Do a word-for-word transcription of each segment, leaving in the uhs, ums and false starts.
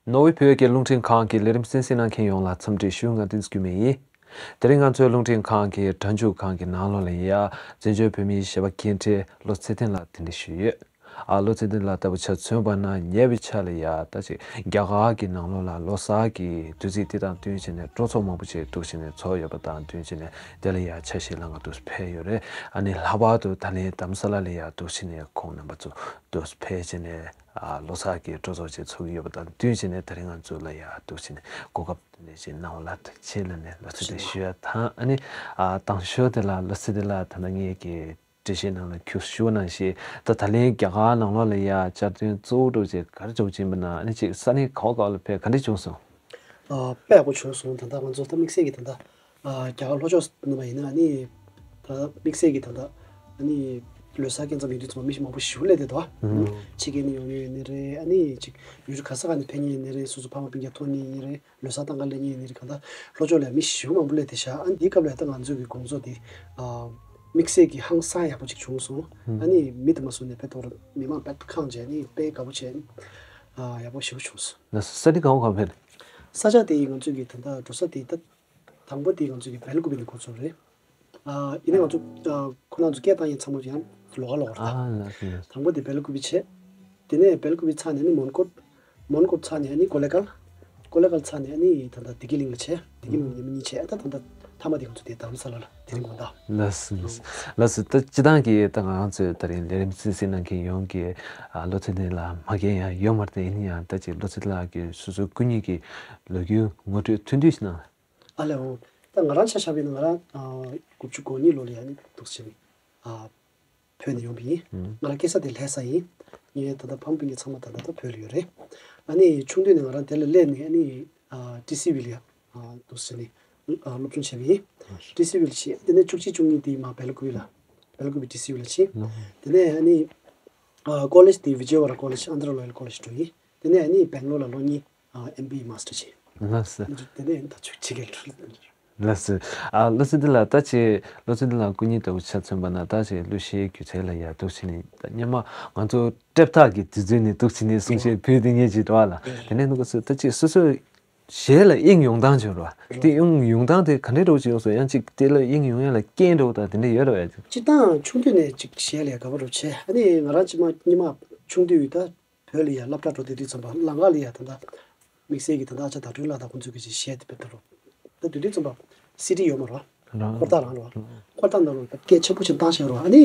ནོར་ཝེ་བོད་ཀྱི་རླུང་འཕྲིན་ཁང་གི་ལས་རིམ་གསན་གཟིགས་གནང་མཁན་ཡོངས་ལ་འཚམས་འདྲི་ཞུ། ང་བསྟན་འཛིན་སྐྱིད་མེད་ཡིན། དེ་རིང་ང་ཚོའི་རླུང་འཕྲིན་ཁང་གི་སྒྲ་འཇུག་ཁང་གི་ནང་ལོགས་ལ་ཡ་བཙན་བྱོལ་བོད་མིའི་གཞས་པ་མཁན་ཁྲི་བློ་ཚེ་བརྟན་ལགས་གདན་འདྲེན་ཞུས་ཡོད། ཨ་བློ་ཚེ་བརྟན་ལགས་ལྟ་བུ་ཆ་མཚོན་པ་ན་ཉེ་བའི་ཆར་ལ་ཡ་ད་ཅིག་རྒྱ་གར་གྱི་ནང་ལོགས་ལ་ལོ་གསར་གྱི་དུས་ཚིགས་དེ་དང་བསྟུན་བྱས་ནས་སྤྲོ་ཚོགས་མང་པོ་ཅིག་འདུག་བྱས་ནས་ཚོགས་ཡོད་པ་དང་བསྟུན་བྱས་ནས་དེ་ལ་ཡ་ཆ་ཤས་ལ་ང་འདུག་ཕེབས་ཡོད་རེད། ཨ་ནི་ལྷག་པར་དུ་ད་ལན་རྡ་རམ་ས་ལ་ལ་ཡ་འདུག་བྱས་ནས་ཁོང་རྣམ་པ་ཚོ་འདུག་ཕེབས་བྱས་ནས། ཨ་ལོ་གསར་གྱི་སྤྲོ་ཚོགས་ཅིག་ཚོགས་ཀྱི་ཡོད་པ་དང་བསྟུན་བྱས་ནས་ད་རིང་ང་ཚོ་ལ་ཡ་འདུག་བྱས་ནས་གོ་སྐབས་དེ་འདྲ་ཅིག་གནང་བ་ལ་ཐུགས་རྗེ་ཆེ་ལབ་ནས་བློ་ཚོད་དེ་ཞུ་ཡ་དང་། ཨ་ནི་ཨ་དང་ཤོས་དེ་ལ་བློ་ཚོད་དེ་ལ་ད་ལྟ་ངེད་ཀྱི་འགྲེལ་བཤད་ནང་ལ་ཁྱོད་ཞུ་ནང་བཞིན་ད་ད་ལན་རྒྱ་གར་ནང་ལོགས་ལ་ཡ་བཅར་དོན་གཙོ་བོ་འདྲ་ཅིག་ག་རེ་འཇོག་ཅིག་ཡིན་པ་ན། ཨ་ནི་ཅིག་ས་གནས་ག་བ་ག་བ་ལ་ཕེབས་ག་འདྲ་བྱུང་སོང་། ཨ་དཔེ་ཡག་པོ་བྱུང་སོང་། ད་ལྟ་ང་ཚོ་ད་དམིགས་བསལ་གྱི་ད་ལྟ་ཨ་རྒྱ་གར་ལྷོ་ཕྱོགས་ནང་མ་ཡིན་ན་ཨ་ནི་ད་དམིགས་བསལ་གྱི་ད་ལྟ་ཨ་ནི་ལོ་གསར་སྐབས་མཚམས་ཡོད་དུས་ཙམ་པ་མི་མང་པོ་ཞིག་སླེབས་བསྡད་འདུག་ཨ། ཕྱི་རྒྱལ་ནས་ཡོང་མཁན་ཡིན་ནའི་རེད། ཨ་ནི་ཅིག་ཡུལ་གྲུ་ག་ས་ག་ནས་ཕེབས་མཁན་ཡིན་ནའི་རེད། སོ་སོ་ཕ་མ་སྤུན་ཀྱག་མཐོང་མཁན་ཡིན་ནའི་རེད། ལོ་གསར་གཏོང་ག་སླེབས་མཁན་ཡིན་ནའི་རེད། གང་ལྟར་ལྷོ་ཕྱོགས་ལ་མི་ཞེ་པོ་མང་པོ་སླེབས་བསྡད་ཤག་ཨ་ནི་འདིའི་སྐབས་ལ་ད་ང་ཚོ་གི་དགོང་ཚོགས་འདི་ཨ་དམིགས་བསལ་གྱི་ཧང་སང་ཡག་པོ་ཅིག་བྱུང་སོང་། ཨ་ནི་མི་དུ་མ་སོང་ནས་དཔེ་ཐོག་མི་མང་དཔེ་ཁང་བྱས་ནི་དཔེ་དགའ་པོ་བྱས་ནི་ཨ་ཡག་པོ་ཞེ་པོ་བྱུང་སོང་། ན་ས་ནི་གང་གང་ཕེབས། ས་ཆ་དེ་ཡིས་ང་ཚོས་ཀྱི་ད་ལྟ་འགྲོ་ས་དེ་ད་དང་པོ་དེ་ང་ཚོས་ཀྱི་བེལ་ཀུ་པི་ནས་འགོ་ཚུགས་རེད། ཨ་ཡིན་ནའི་ང་ཚོ་ཨ་ཁོ་རང་ཚོ་སྐད་བཏང་ཡས་ཚང་མ་ཡང་ལོགས་ཀ་ལོགས་ཀ་རེད། ཨ་ལགས་སོ་ལགས་སོ། དང་པོ་དེ་བེལ་ཀུ་པི་བྱས། དེ་ནས་བེལ་ཀུ་པི་ཚར་ནས་ནི་མོན་གྷོ། མོན་གྷོ་ཚར་ནས་ནི་ཀོ་ལེ་གལ། ཀོ་ལེ་གལ་ཚར་ནས་ནི་ད་ལྟ་བདེ་སྐྱིད་གླིང་ལ་བྱས། བདེ་སྐྱིད་གླིང་ཉི་མ་གཉིས་བྱས། ཨ་ད་ད་ལྟ་མཐའ་མ་དེ་ང་ཚོ་དེ་རྡ་རམ་ས་ལ་ལ་དེ་རིང་དགོང་དག་ལགས་སོ་ལགས་སོ། ལགས་སོ། ད་སྤྱིར་བཏང་གི་ད་ང་ཚོས་ད་རིང་ལས་རིམ་གསན་གཟིགས་གནང་མཁན་ཡོངས་ཀྱི་ཨ་བློ་ཚོད་ལྡན་ལ་མ་མཁྱེན་ཡང་ཡོད་མ་རེད། དེ་ཡིན་ན་ཡང་ད་ཅིག་བློ་ཚོད་ལགས་ཀྱི་སོ་སོའི་སྐུ་ཉིད་ཀྱི་ལོ་རྒྱུས་ངོ་སྤྲོད་ཐུང་ཐུང་ཞིག་གནང་། ཨ་ལས་འོང་། ད་ང་རང་ཆ་བཞག་པ་ཡིན་ན་ང་རང་ཨ་དགུ་བཅུ་གོ་གཉིས་ལོ་ལ་ཡ་ནི་འདུག་སེ་བྱས་ནས་ཨ་བོད་ནས་ཡོང་བ་ཡིན། ང་རང་སྐྱེས་ས་དེ་ལྷ་ས་ཡིན། ངའི་ད་ལྟ་ཕ་མ་སྤུན་ཀྱག་ཚང་མ་ད་ལྟ་ད་བོད་ལ་ཡོད་རེད། ཨ་ནི་ཆུང་དུས་ནས་ང་རང་དེ་ལ་སླེབས་ནས་ཨ་ནི་ཨ་ཊི་སི་ཝི་ལ་ཡ་ཨ་འདུག་སེ་བྱས་ནས་ཨ་སློབ་སྦྱོང་བྱས་པ་ཡིན། ཊི་སི་ཝི་ལ་ཕྱིན། དེ་ནས་བཅུ་གཅིག་བཅུ་གཉིས་དེ་མར་བེལ་ཀུ་པི་ལ། བེལ་ཀུ་པི་ཊི་སི་ཝི་ལ་ཕྱིན། དེ་ནས་ཨ་ནི་ཨ་ཀོ་ལེཇ་དེ་བི་ཇེ་ཝ་ར་ཀོ་ལེཇ། ཨན་དྷ་ར་ལོ་ཡལ་ཀོ་ལེཇ་འགྲོ་ཡིན། དེ་ནས་ཨ་ནི་སྦེང་ལོར་ལ་ལོ་གཉིས་ཨ་ཨེམ་བི་ཨེ་མ་སི་ཊར་བྱས། ལགས་སོ། དེ་ནས་ད་ཆུ་ཕྱི་རྒྱལ་འགྲོ། ལགས་སོ། ཨ་བློ་ཚོད་ལྡན་ལགས་ད་ཅིག་བློ་ཚོད་ལྡན་ལགས་སྐུ་ཉིད་ལྟ་བུ་ཆ་མཚོན་པ་ན་ད་ཅིག་གླུ་གཞས་སྒྱུ་རྩལ་ལ་ཡ་འདུག་བྱས་ནས་ད་སྔོན་མ་ང་ཚོ་སྲབ་ཐག་གི་དུས་ཚོད་ནས་འདུག་བྱས་ནས་གསུང་བཤད་ཕུལ་བསྡད་མཁན་ཅིག་འདུག་ཨ་ལགས། དེ་ནས་ནུ་ག་སུ་ད་ཅིག་སོ་སོའི་གཞས་ལ་དབྱིངས་ཡོང་སྟངས་ཅིག་ཡོད་རེད་བ། དེ་དབྱིངས་ཡོང་སྟངས་དེ་ག་འདྲས་འདྲ་བོ་ཅིག་ཡོང་སོང་། ཡང་ཅིག་དེ་ལ་དབྱིངས་ཡོང་ཡ་ལ་རྐྱེན་འདྲ་བོ་དང་དེ་འདྲས་ཡོད་རེད་བ། སྤྱིར་བཏང་ཆུང་དུས་ནས་ཅིག་གཞས་ལ་ཡ་དགའ་པོ་འདྲ་བོ་བྱས། ཨ་ནི་ང་རང་ཅིག་མ་སྔོན་མ་ཆུང་དུས་ད་བོད་ལ་ཡ་སློབ་གྲྭ་འགྲོ་བསྡད་དུས་ཙམ་པ་ལམ་ཁ་ལ་ཡ་ད་ལྟ་དམིགས་བསལ་གྱི་ད་ལྟ་ཨ་ཅག་ཟླ་སྒྲོན་ལགས་དང་ཁོང་ཚོས་ཀྱི་ཅིག་གཞས་དེ་དཔེ་ལྟ་རོགས། ད་དུས་དུས་ཙམ་པ་སི་ཌི་ཡོད་མ་རེད་བ། རང་འཁོར་ཐག་རང་རེད་བ། འཁོར་ཐག་ནང་ལ་སྐད་ཆེན་པོ་ཞིག་བཏང་བཞག་རེད་བ། ཨ་ནི་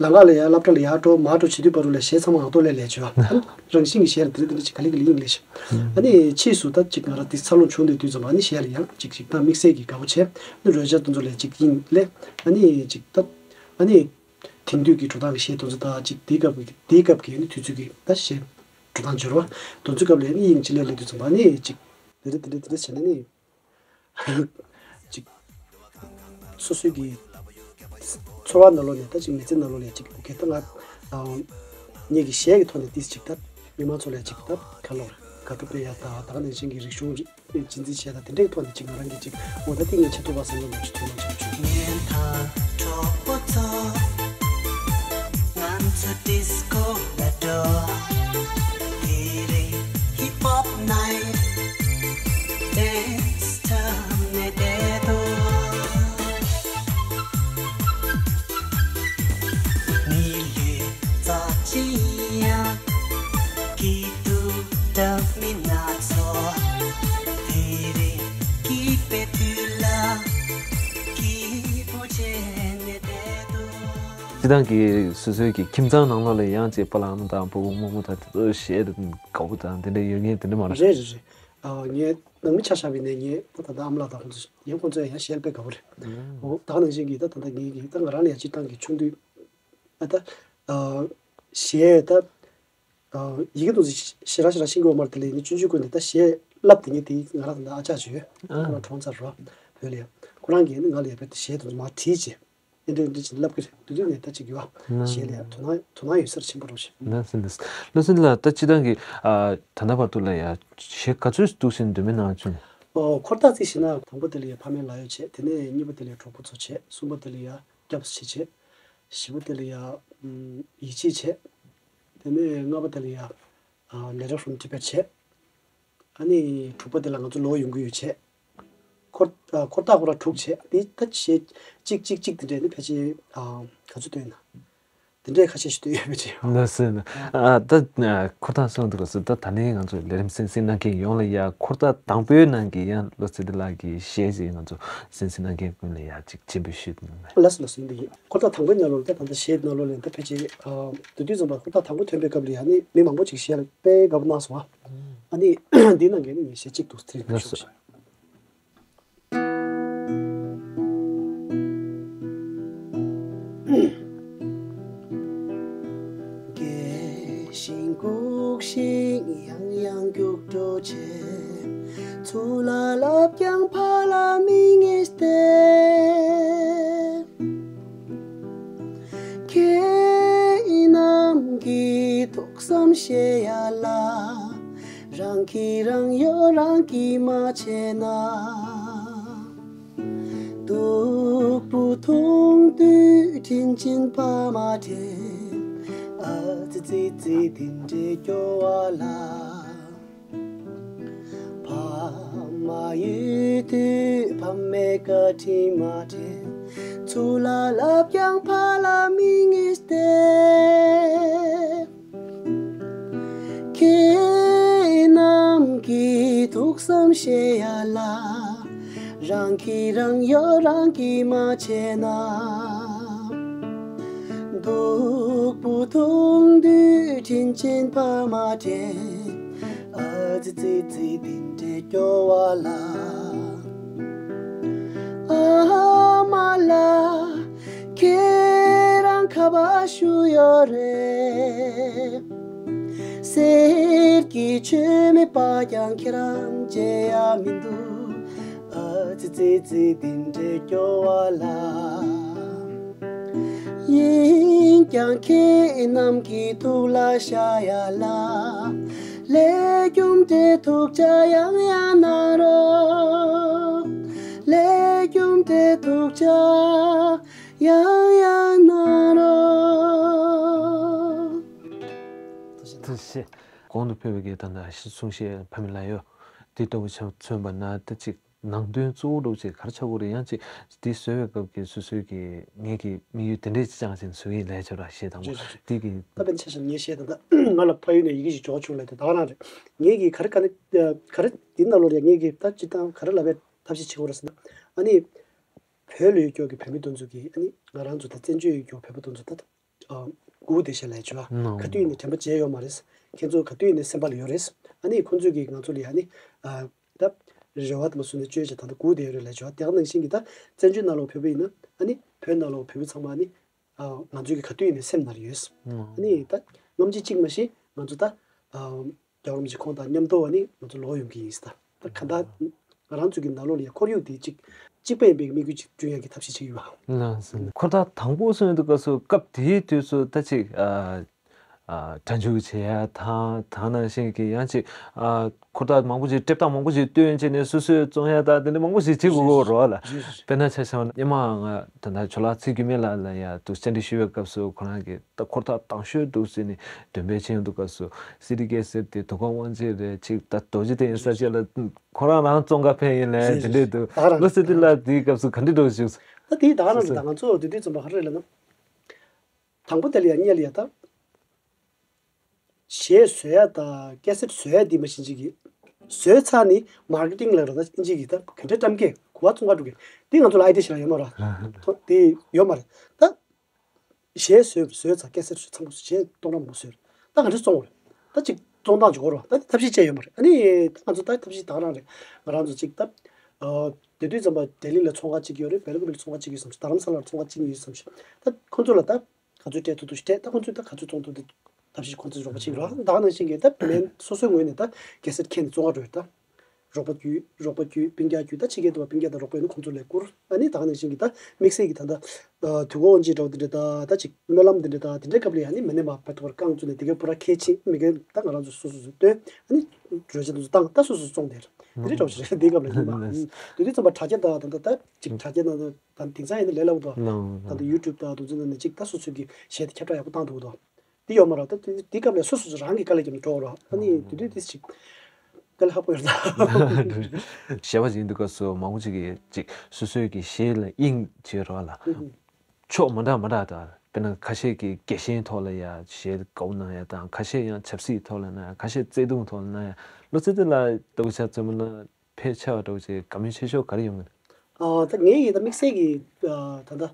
ལམ་ཁ་ལ་ཡ་སློབ་གྲྭ་ལ་ཡར་འགྲོ་མར་འགྲོ་བྱེད་དུས་བར་དུ་ལ་གཞས་ཚང་མ་ངག་ཐོག་ལ་ལས་བྱོས་བ། རང་བཞིན་གྱི་གཞས་ལ་དེ་རིང་དེ་འདྲ་ཅིག་ག་ལེ་ག་ལེ་ཡིན་ལས་ཤག་ཨ་ནི་ཕྱིས་སུ་ད་ཅིག་ང་རང་དེ་འཚར་ལོངས་བྱུང་བསྡད་དུས་ཙམ་པ་ཨ་ནི་གཞས་ལ་ཡང་ཅིག་ཅིག་ད་དམིགས་བསལ་གྱི་དགའ་པོ་བྱས། ཨ་ནི་རོལ་ཆ་དེ་ཚོ་ལ་ཅིག་དབྱིངས་སླེབས། ཨ་ནི་ཅིག་ད་ཨ་ནི། དེང་དུས་ཀྱི་འགྲོ་སྟངས་ཀྱི་གཞས་དེ་ཚོ་དང་ཅིག་དེའི་སྐབས་ཀྱི་དེའི་སྐབས་ཀྱི་ནི་དུས་ཚོད་ཀྱི་ད་གཞས་འགྲོ་སྟངས་འབྱོར་བ་དེ་ཚོའི་སྐབས་ལ་ནི་དབྱིངས་གཅིག་ལ་སླེབས་དུས་ཙམ་པ་ནི་ཅིག་དེ་འདྲ་དེ་འདྲ་དེ་འདྲ་བྱས་ནས་ནི་ཅིག་སོ་སོའི་གི་ཚོར་བ་ནང་ལོགས་ནས་ད་ཅིག་མི་ཚེ་ནང་ལོགས་ནས་ཅིག་ཨོ་ཁེ་ད་ང་ངེད་ཀྱི་གཞས་ཀྱི་ཐོག་ནས་ཏིས་ཅིག་ད་མི་མང་ཚོ་ལ་ཅིག་ད་ག་ལོར་དགའ་སྤྲོ་སྤེལ་ཡ་ད་ད་ག་ནང་བཞིན་གྱི་རིག་གཞུང་རེད། རྗེས་འཛིན་བྱས་དང་དེ་འདྲའི་ཐོག་ནས་ཅིག་ང་རང་གིས་ཅིག་འོ་ད་ཏིང་ངེ་ཆེ་ཐུབ་པ་བསམ་བློ་ནང་ཅིག་ཐོན་ལོང་ཅིག་བྱུང་། ཉན་ཐང་གྲོགས་པོ་ཚོ། ང་ཚོ་ཌིས་ཀོ་ལ་འགྲོ། དེ་རིང་ཧིབ་ཧོབ་ནའི་ཊེན་སི་ཐོག་ནས་བསྡད་འདུག་མི་ལུས་རྩ་ཆེན་ཡང་སྐྱིད་སྡུག་འདྲ་མིན་སྣ་ཚོགས། དེ་རིང་སྐྱིད་པའི་དུས་ལ་སྐྱིད་པོ་བྱས་ནས་བསྡད་འདུག་སྤྱིར་བཏང་གི་སོ་སོའི་གི་ཁྱིམ་ཚང་ནང་ལོགས་ལ་ཡང་ཅིག་པཱ་ལགས་ཨ་མ་དང་ཕྲུ་གུ་རྨོ་མོ་དང་དེ་ཚོ་གཞས་དགའ་པོ་དང་དེ་འདྲ་ཡོད་མཁན་དེ་འདྲ་མ་རེད། རེད་རེད་རེད། ཨ་ངའི་ནང་མི་ཆ་བཞག་པ་ཡིན་ནའི་ངའི་ད་ད་ལྟ་ཨ་མ་ལགས་དང་ཁོང་ཚོ་ཡང་ཁོང་ཚོ་ཡང་གཞས་དཔེ་དགའ་པོ་རེད། འོ་ད་ག་ནང་བཞིན་གི་ད་ད་ལྟ་ངའི་གི་ད་ང་རང་ལ་ཡང་སྤྱིར་བཏང་གི་ཆུང་དུས་ཨ་ད་ཨ་གཞས་ད། ཡི་གེ་འདུག་ཟེར་ཞེ་དྲག་ཞེ་དྲག་ཤེས་ཀྱི་ཡོད་མ་རེད། དེ་ལས་ནི་ཆུང་ཆུང་ཀུན་ནས་ད་གཞས་བསླབ་དེ་ངས་དེ་ང་རང་ད་ལྟ་ཨ་ཅག་ཅིག་ཡོད། ཨ། ཁོ་རང་གྲོངས་ཚར་རོ། བོད་ལ་ཡ། ཁོ་རང་གིས་ནི་ང་ལ་ཡ་བོད་དུ་གཞས་དེ་ཚོ་མར་བྲིས་བྱས། ཨེ་འདྲ་འདྲ་ཅིག་བསླབ་ཀྱི་རེད། དེ་དུས་ནས་ད་ཅིག་ཡོད་ཨ། གཞས་ལ་ཡ་དོ་སྣང་དོ་སྣང་ཡོད་སར་ཕྱིན་པ་རོ་ཞེས། ན་སེ་ན་སེ་ལ་སེ་ལ་ད་སྤྱིར་བཏང་གི་ཨ་ད་ལྟ་བར་དུ་ལ་ཡ་གཞས་ག་ཚོད་འདུག་ཟེར་འདོད་མེད་ནང་བྱུང་། ཨོ་འཁོར་ཐག་རྩིས་བྱས་ན་དང་པོ་དེ་ལ་ཡ་ཕ་མའི་ལག་གཡོག་བྱས། དེ་ནས་གཉིས་པ་དེ་ལ་ཡ་གྲོགས་པོ་ཚོ་བྱས། གསུམ་པ་དེ་ལ་ཡ་སྐྱབས་སུ་མཆི་བྱས། བཞི་པ་དེ་ལ་ཡ་ཡིད་ཆེས་བྱས། དེ་ནས་ལྔ་པ་དེ་ལ་ཡ་ཨ་Letter from Tibet་བྱས། ཨ་ནི་དྲུག་པ་དེ་ལ་ང་ཚོ་ལོག་ཡོང་གི་ཡོད་བྱས། འཁོར་ཨ་འཁོར་ཐག་ཁོ་རང་དྲུག་བྱས། དེ་ད་གཞས་གཅིག་གཅིག་གཅིག་དེ་འདྲས་ནི་ཕལ་ཆེར་ཨ་ག་ཚོད་བཏོན་ན། དེ་འདྲས་ཁ་ཤས་ཤིག་བཏོན་ཡོད་པ་བྱས། ལགས་སོ། ཨ་ད་ཨ་འཁོར་ཐག་སོང་དུས་སྐབས་སུ་ད་ད་ནི་ང་ཚོ་ལས་རིམ་གསན་གཟིགས་གནང་མཁན་ཡོངས་ལ་ཡ་འཁོར་ཐག་དང་པོའི་ནང་གི་ཡང་བློ་ཚེ་བདེ་ལགས་ཀྱི་གཞས་ཅིག་ང་ཚོ་གསན་གཟིགས་གནང་མཁན་ཀུན་ལ་ཡ་ཅིག་སྤྱན་འབུལ་ཞུས་གནང་ལགས། ལགས་སོ་ལགས་སོ། ཡིན་དེ་ཡིན། འཁོར་ཐག་དང་པོའི་ནང་ལོགས་ལ་ད་ད་ལྟ་གཞས་ནང་ལོགས་ལ་ད་ཕལ་ཆེར་ཨ་དེ་དུས་ཙམ་པ་འཁོར་ཐག་དང་པོ་ཐོན་པའི་སྐབས་ལ་ཡ་ནི་མི་མང་པོ་ཅིག་གཞས་ལ་དཔེ་དགའ་པོ་གནང་སོང་ཨ། ཨ་ནི་འདི་ནང་གི་ནི་ངས་གཞས་གཅིག་ཏུ་དེ་རིང་ལགས་སོ། ཤོག་ཤིག་སྐད་ཤིང་སྒུག་ཤིང་ཡང་ཡང་རྒྱུག་འགྲོ་བྱེད། ཚུར་ལ་ལབ་ཀྱང་ཕར་ལ་མི་ངེས་ཏེ། ཁྱེད་རྣམས་ཀྱི་ཐུགས་བསམ་བཞེས་ཡ་ལ། རང་གིས་རང་གཡོ་རང་གིས་མ་བྱས་ན། སྡུག་པོ་མཐོང་དུས་དྲིན་ཆེན་ཕ་མ་དྲན། ཨ་ཙི་ཙི་ཙི་དེ་འདྲའི་སྐྱོ་བ་ལ། ཕ་མ་ཡོད་དུས་ཕ་མའི་བཀའ་དྲིན་མ་དྲན། ཚུར་ལ་ལབ་ཀྱང་ཕར་ལ་མི་ངེས་ཏེ། ཁྱེད་རྣམས་ཀྱི་ཐུགས་བསམ་བཞེས་ཡ་ལ། རང་གིས་རང་གཡོ་རང་གིས་མ་བྱས་ན། སྡུག་པོ་མཐོང་དུས་དྲིན་ཆེན་ཕ་མ་དྲན། ཨ་ཙི་ཙི་ཙི་དེ་འདྲའི་སྐྱོ་བ་ལ། ཨ་མ་ལགས། ཁྱེད་རང་ཁ་པར་ཞུ་ཡོད་རེད། གསེར་གྱི་མཆོད་མེ་སྤར་ཀྱང་ཁྱེད་རང་མཇལ་ཡ་མི་འདུག་ཨ་ཙི་ཙི་ཙི་དེ་འདྲའི་སྐྱོ་བ་ལ། ཡིན་ཀྱང་ཁྱེད་རྣམས་ཀྱི་ཐུགས་ལ་ཤར་ཡ་ལ། ལས་རྒྱུ་འབྲས་ཐུགས་ཅག་ཡང་ཡང་གནང་རོགས། ལས་རྒྱུ་འབྲས་ཐུགས་ཅག་ཡང་ཡང་གནང་རོགས། ཐུགས་རྗེ་ཆེ། གོང་དུ་ཕེབས་པའི་གི་ད་ལྟ་གསུང་བཤད་ཕ་མེས་ལགས་ཡོད། དེ་ལྟ་བུ་ཆ་མཚོན་པ་ན་ད་ཅིག་ནང་དོན་གཙོ་བོ་འདྲ་བོ་ཅིག་ག་རེ་ཆགས་ཀྱི་ཡོད་རེད། ཡང་ཅིག་དེ་བཟོ་བའི་སྐབས་ཀྱི་སོ་སོའི་གི་ངེད་ཀྱི་དམིགས་ཡུལ་དེ་འདྲས་ཅིག་བཅངས་བྱས་བཟོ་གི་ཡིན་ལབ་ཡ་ཅིག་ཡོད་ར། གཞས་དང་པོ་དེ་གི་ད་དཔེར་ན་ཆ་བཞག་ན་ངའི་གཞས་དང་ད་ང་ལ་ཕ་ཡུལ་ནས་ཡི་གེ་ཞིག་འབྱོར་བྱུང་ལབ་དེ་ད་ག་རང་རེད། ངེད་ཀྱི་ག་རེ་ག་ནས་ག་རེ་འདི་ནང་ལོགས་ལ་ངེད་ཀྱི་ད་སྤྱིར་བཏང་ག་རེ་ལབ་པའི་ཐབས་ཤེས་བྱེད་དགོས་རེད་ཟེར་ན། ཨ་ནི་བོད་ལ་ཡོད་ཀྱོག་གི་བོད་མི་དེ་ཚོ་གི་ཨ་ནི་ང་རང་ཚོ་ད་བཙན་བྱོལ་ཡོད་ཀྱོག་བོད་པ་དེ་ཚོ་ད་ཨ་སྒུག་བསྡད་ཤག་ལབ་བྱས་པ། ནོ། ག་དུས་ཡིན་ནའི་དྲན་པ་བརྗེད་ཡོད་མ་རེད། ཁྱེད་ཚོ་ག་དུས་ཡིན་ནའི་སེམས་པ་ལ་ཡོད་རེད། ཨ་ནི་ཁོང་ཚོས་ཀྱིས་ང་ཚོ་ལ་ཡ་ཨ་ནི་ཨ་ད་རེ་བ་དེ་མ་བཟུང་ནས་བཅོལ་བྱས་ད་ལྟ་སྒུག་བསྡད་ཡོད་རེད་ལབ་བྱས་པ། དེ་ག་ནང་བཞིན་གྱི་ད་བཙན་བྱོལ་ནང་ལོགས་བོད་པ་ཡིན་ན་ཨ་ནི་བོད་ནང་ལོགས་བོད་པ་ཚང་མ་ཨ་ནི་ཨ་ང་ཚོས་ཀྱིས་ག་དུས་ཡིན་ནའི་སེམས་ནང་ལ་ཡོད། ཨ་ནི་ད་སྔ་ཕྱི་གཅིག་མ་གཏོགས་ང་ཚོ་ད་ཨ། རྒྱལ་བ་རིན་པོ་ཆེ་ཁོང་དང་མཉམ་དུ་བ་ནི་ང་ཚོ་ལོག་ཡོང་གི་ཡིན་ཟེར། ད་ག་ད་ང་རང་ཚོ་གི་ནང་ལོགས་ལ་ཡ་ཁོར་ཡུག་དེ་གཅིག་གཅིག་པ་ཡིན་པའི་དམིགས་ཡུལ་ཅིག་བསྐྲུན་ཡག་གི་ཐབས་ཤེས་བྱེད་ཀྱི་ཡོད། ལགས་སོ། འཁོར་ཐག་དང་པོ་སོང་དུས་སྐབས་སུ་སྐབས་དེའི་དུས་སུ་ད་ཅིག་ཨ་ཨ་སྒྲ་འཇུག་བྱེད་ཡ་དང་དེ་ནང་བཞིན་གྱི་ཡང་ཅིག་ཨ་འཁོར་ཐག་མང་པོ་ཅིག་སྤྲད་སྟངས་མང་པོ་ཅིག་སྟོན་བྱས་ནས་སོ་སོས་བཙོང་ཡ་ད་དེ་འདྲ་མང་པོ་ཞིག་བྱེད་དགོས་ཀྱི་རེད་ལ། རེད་རེད། དཔེར་ན་ཆ་བཞག་ན་སྔོན་མ་ང་ད་ལྟ་ཇོ་ལགས་ཚེ་རྒྱུད་སྨད་ལགས་ལ་ཡ་འདུག་བཅར་འདྲི་ཞུ་བའི་སྐབས་སུ་ཁོ་རང་གིས། ད་འཁོར་ཐག་དང་ཤོས་འདུག་ཟེར་ནས་འདོན་སྤེལ་བྱས་ཡོང་དུས་སྐབས་སུ་སི་ཌི་གེ་སེ་ཊི་དེ་དོ་དགོང་དབང་ཆེན་རེད། ཅིག་ད་རྡོ་རྗེ་གདན་ས་ཆེ་ལ་ཁོ་རང་རང་བཙོང་ག་ཕེབས་ཡིན་ལབ་དེ་འདྲས་འདུག་ད་ག་རང་བློ་སེ་དེ་ལ་དེའི་སྐབས་སུ་ག་འདྲས་འདྲ་བཞུགས། ད་དེ་ད་ག་རང་རེད། ད་ང་ཚོ་དེ་དུས་ཙམ་པ་ག་རེ་རེད་ལབ་ན། དང་པོ་དེ་ལ་ཡ་སྔོན་ལ་ཡ་ད། གཞས་བཟོ་ཡ་དང་ཀེ་སེ་ཊི་བཟོ་ཡ་དེ་མ་གཞི་གཅིག་གི། བཟོས་ཚར་ནས་མར་ཀེ་ཊིང་ལབ་ར་ད་ཨིན་ཇི་གི་ད་ག་འདྲས་བཀྲམ་གི་གོ་བ་བཙོང་ག་འགྲོ་གི། དེ་ང་ཚོ་ལ་ཨའི་ཌི་ཡ་ཞིག་ལ་ཡོད་མ་རེད། ཐོ་དེ་ཡོད་མ་རེད་ད། གཞས་བཟོས་བཟོས་ཚར་ཀེ་སེ་ཊི་བཟོས་ཚང་མ་བཟོས་གཞས་སྟོང་ཕྲག་མང་པོ་བཟོས་རེད། ད་ག་འདྲས་བཙོང་བ་རེད། ད་ཅིག་བཙོང་སྟངས་ཅིག་འོར་བ་ད་ཐབས་ཤེས་བྱས་ཡོད་མ་རེད། ཨ་ནི་ད་ང་ཚོ་ད་ཐབས་ཤེས་ད་ག་རང་རེད། ང་རང་ཚོ་ཅིག་ད། དེ་དུས་ཙམ་པ་ལྡི་ལི་ལ་ཚོང་ཁང་གཅིག་ཡོད་རེད། སྦེལ་ཀོབ་ལ་ཚོང་ཁང་གཅིག་ཡོད་བསམ་ཞིག་རྡ་རམ་ས་ལ་ལ་ཚོང་ཁང་གཅིག་ཡོད་བསམ་ཞིག་ད་ཁོང་ཚོ་ལ་ད་ག་ཚོད་སྤྲད་ཐུབ་ཐུབ་ཞིག་སྤྲད། ད་ཁོང་ཚོས་ད་ག་ཚོད་བཙོང་ཐུབ་ཐུབ་ཐབས་ཤེས་ཁོང་ཚོས་རོགས་པ་བྱེད་ཀྱི་རེད། ད་ག་ནང་བཞིན་གྱི་ད་མེན་སོ་སོའི་ངོས་ནས་ད་གེ་སེ་ཊི་ཁྱེར་ནས་བཙོང་ག་འགྲོ་ཡོད་ད། རོགས་པ་བརྒྱུད་རོགས་པ་བརྒྱུད་སྤུན་ཀྱག་བརྒྱུད་ད་ཕྱི་རྒྱལ་དུ་བ་སྤུན་ཀྱག་དང་རོགས་པ་ཡོད་ན་ཁོང་ཚོ་ལས་བསྐུར། ཨ་ནི་ད་ག་ནང་བཞིན་གྱི་ད་དམིགས་བསལ་གྱི་ད་ད་དུས་འཁོར་དབང་ཆེན་འདྲ་བོ་དེ་འདྲ་ད་ད་ཅིག་སྨོན་ལམ་དེ་འདྲ་ད་དེ་འདྲའི་སྐབས་ལ་ཡང་ནི་མི་ནས་མ་བར་དུ་བར་རྐང་བཙུགས་ནས་དེ་གའི་པུ་ར་ཁལ་ཕྱིན་མི་གའི་ད་ང་རང་ཚོ་སོ་སོ་སོ་སྟོན། ཨ་ནི་རོལ་ཆ་དེ་ཚོ་བཏང་ད་སོ་སོ་བཙོང་དེ་རེད། དེ་འདྲའི་གྲོགས་ཤིག་རེད། དེའི་སྐབས་ལ་ཡིན་པ། དེ་དུས་ཙམ་པ་དྲ་རྒྱ་ད་ད་ད་ད་ཅིག་དྲ་རྒྱ་ནང་ད་དེང་སང་ཡིན་ན་ལས་སླ་བོ་དོ། ད་ད་ཡུ་ཊུབ་ད་དེ་ཚོ་ནང་ནས་ཅིག་ད་སོ་སོ་གི་གཞས་དེ་ཁྱབ་བསྒྲགས་ཡག་པོ་བཏང་འདུག་དོ། དེ་ཡོད་མ་རེད། ད་དེ་དེའི་སྐབས་ལ་སོ་སོ་སོ་རང་གི་དཀའ་ལས་བརྒྱབ་ནས་འགྲོ་རོགས། ཨ་ནི་དེ་དུས་དེ་ཅིག་དཀའ་ལས་ཁག་པོ་ཡོད་ད། གཞས་པ་ཡིན་དུས་སྐབས་སུ་མང་པོ་ཅིག་གིས་ཅིག་སོ་སོའི་གི་གཞས་ལ་དབྱིངས་བྱེད་རོགས་ལ། ཕྱོགས་མི་འདྲ་མི་འདྲ་དང་། དཔེར་ན་ཁ་ཤས་ཀྱིས་རྒྱལ་ཞེན་ཐོག་ལ་ཡ་གཞས་གོ་གནང་ཡ་དང་། ཁ་ཤས་ཡང་ཆབ་སྲིད་ཐོག་ལ་གནང་ཡ། ཁ་ཤས་བརྩེ་དུང་ཐོག་ལ་གནང་ཡ། བློ་རྩེ་གདན་ལགས་ལྟ་བུ་ཆ་མཚོན་པ་ན་ཕལ་ཆེ་བ་འདྲ་བོ་ཅིག་དགའ་མོས་ཆེ་ཤོས་ག་རེ་ཡོང་གི་རེད། ཨ་ད་ངའི་ཡིན་ད་དམིགས་བསལ་གྱི་ཨ་ད་ད་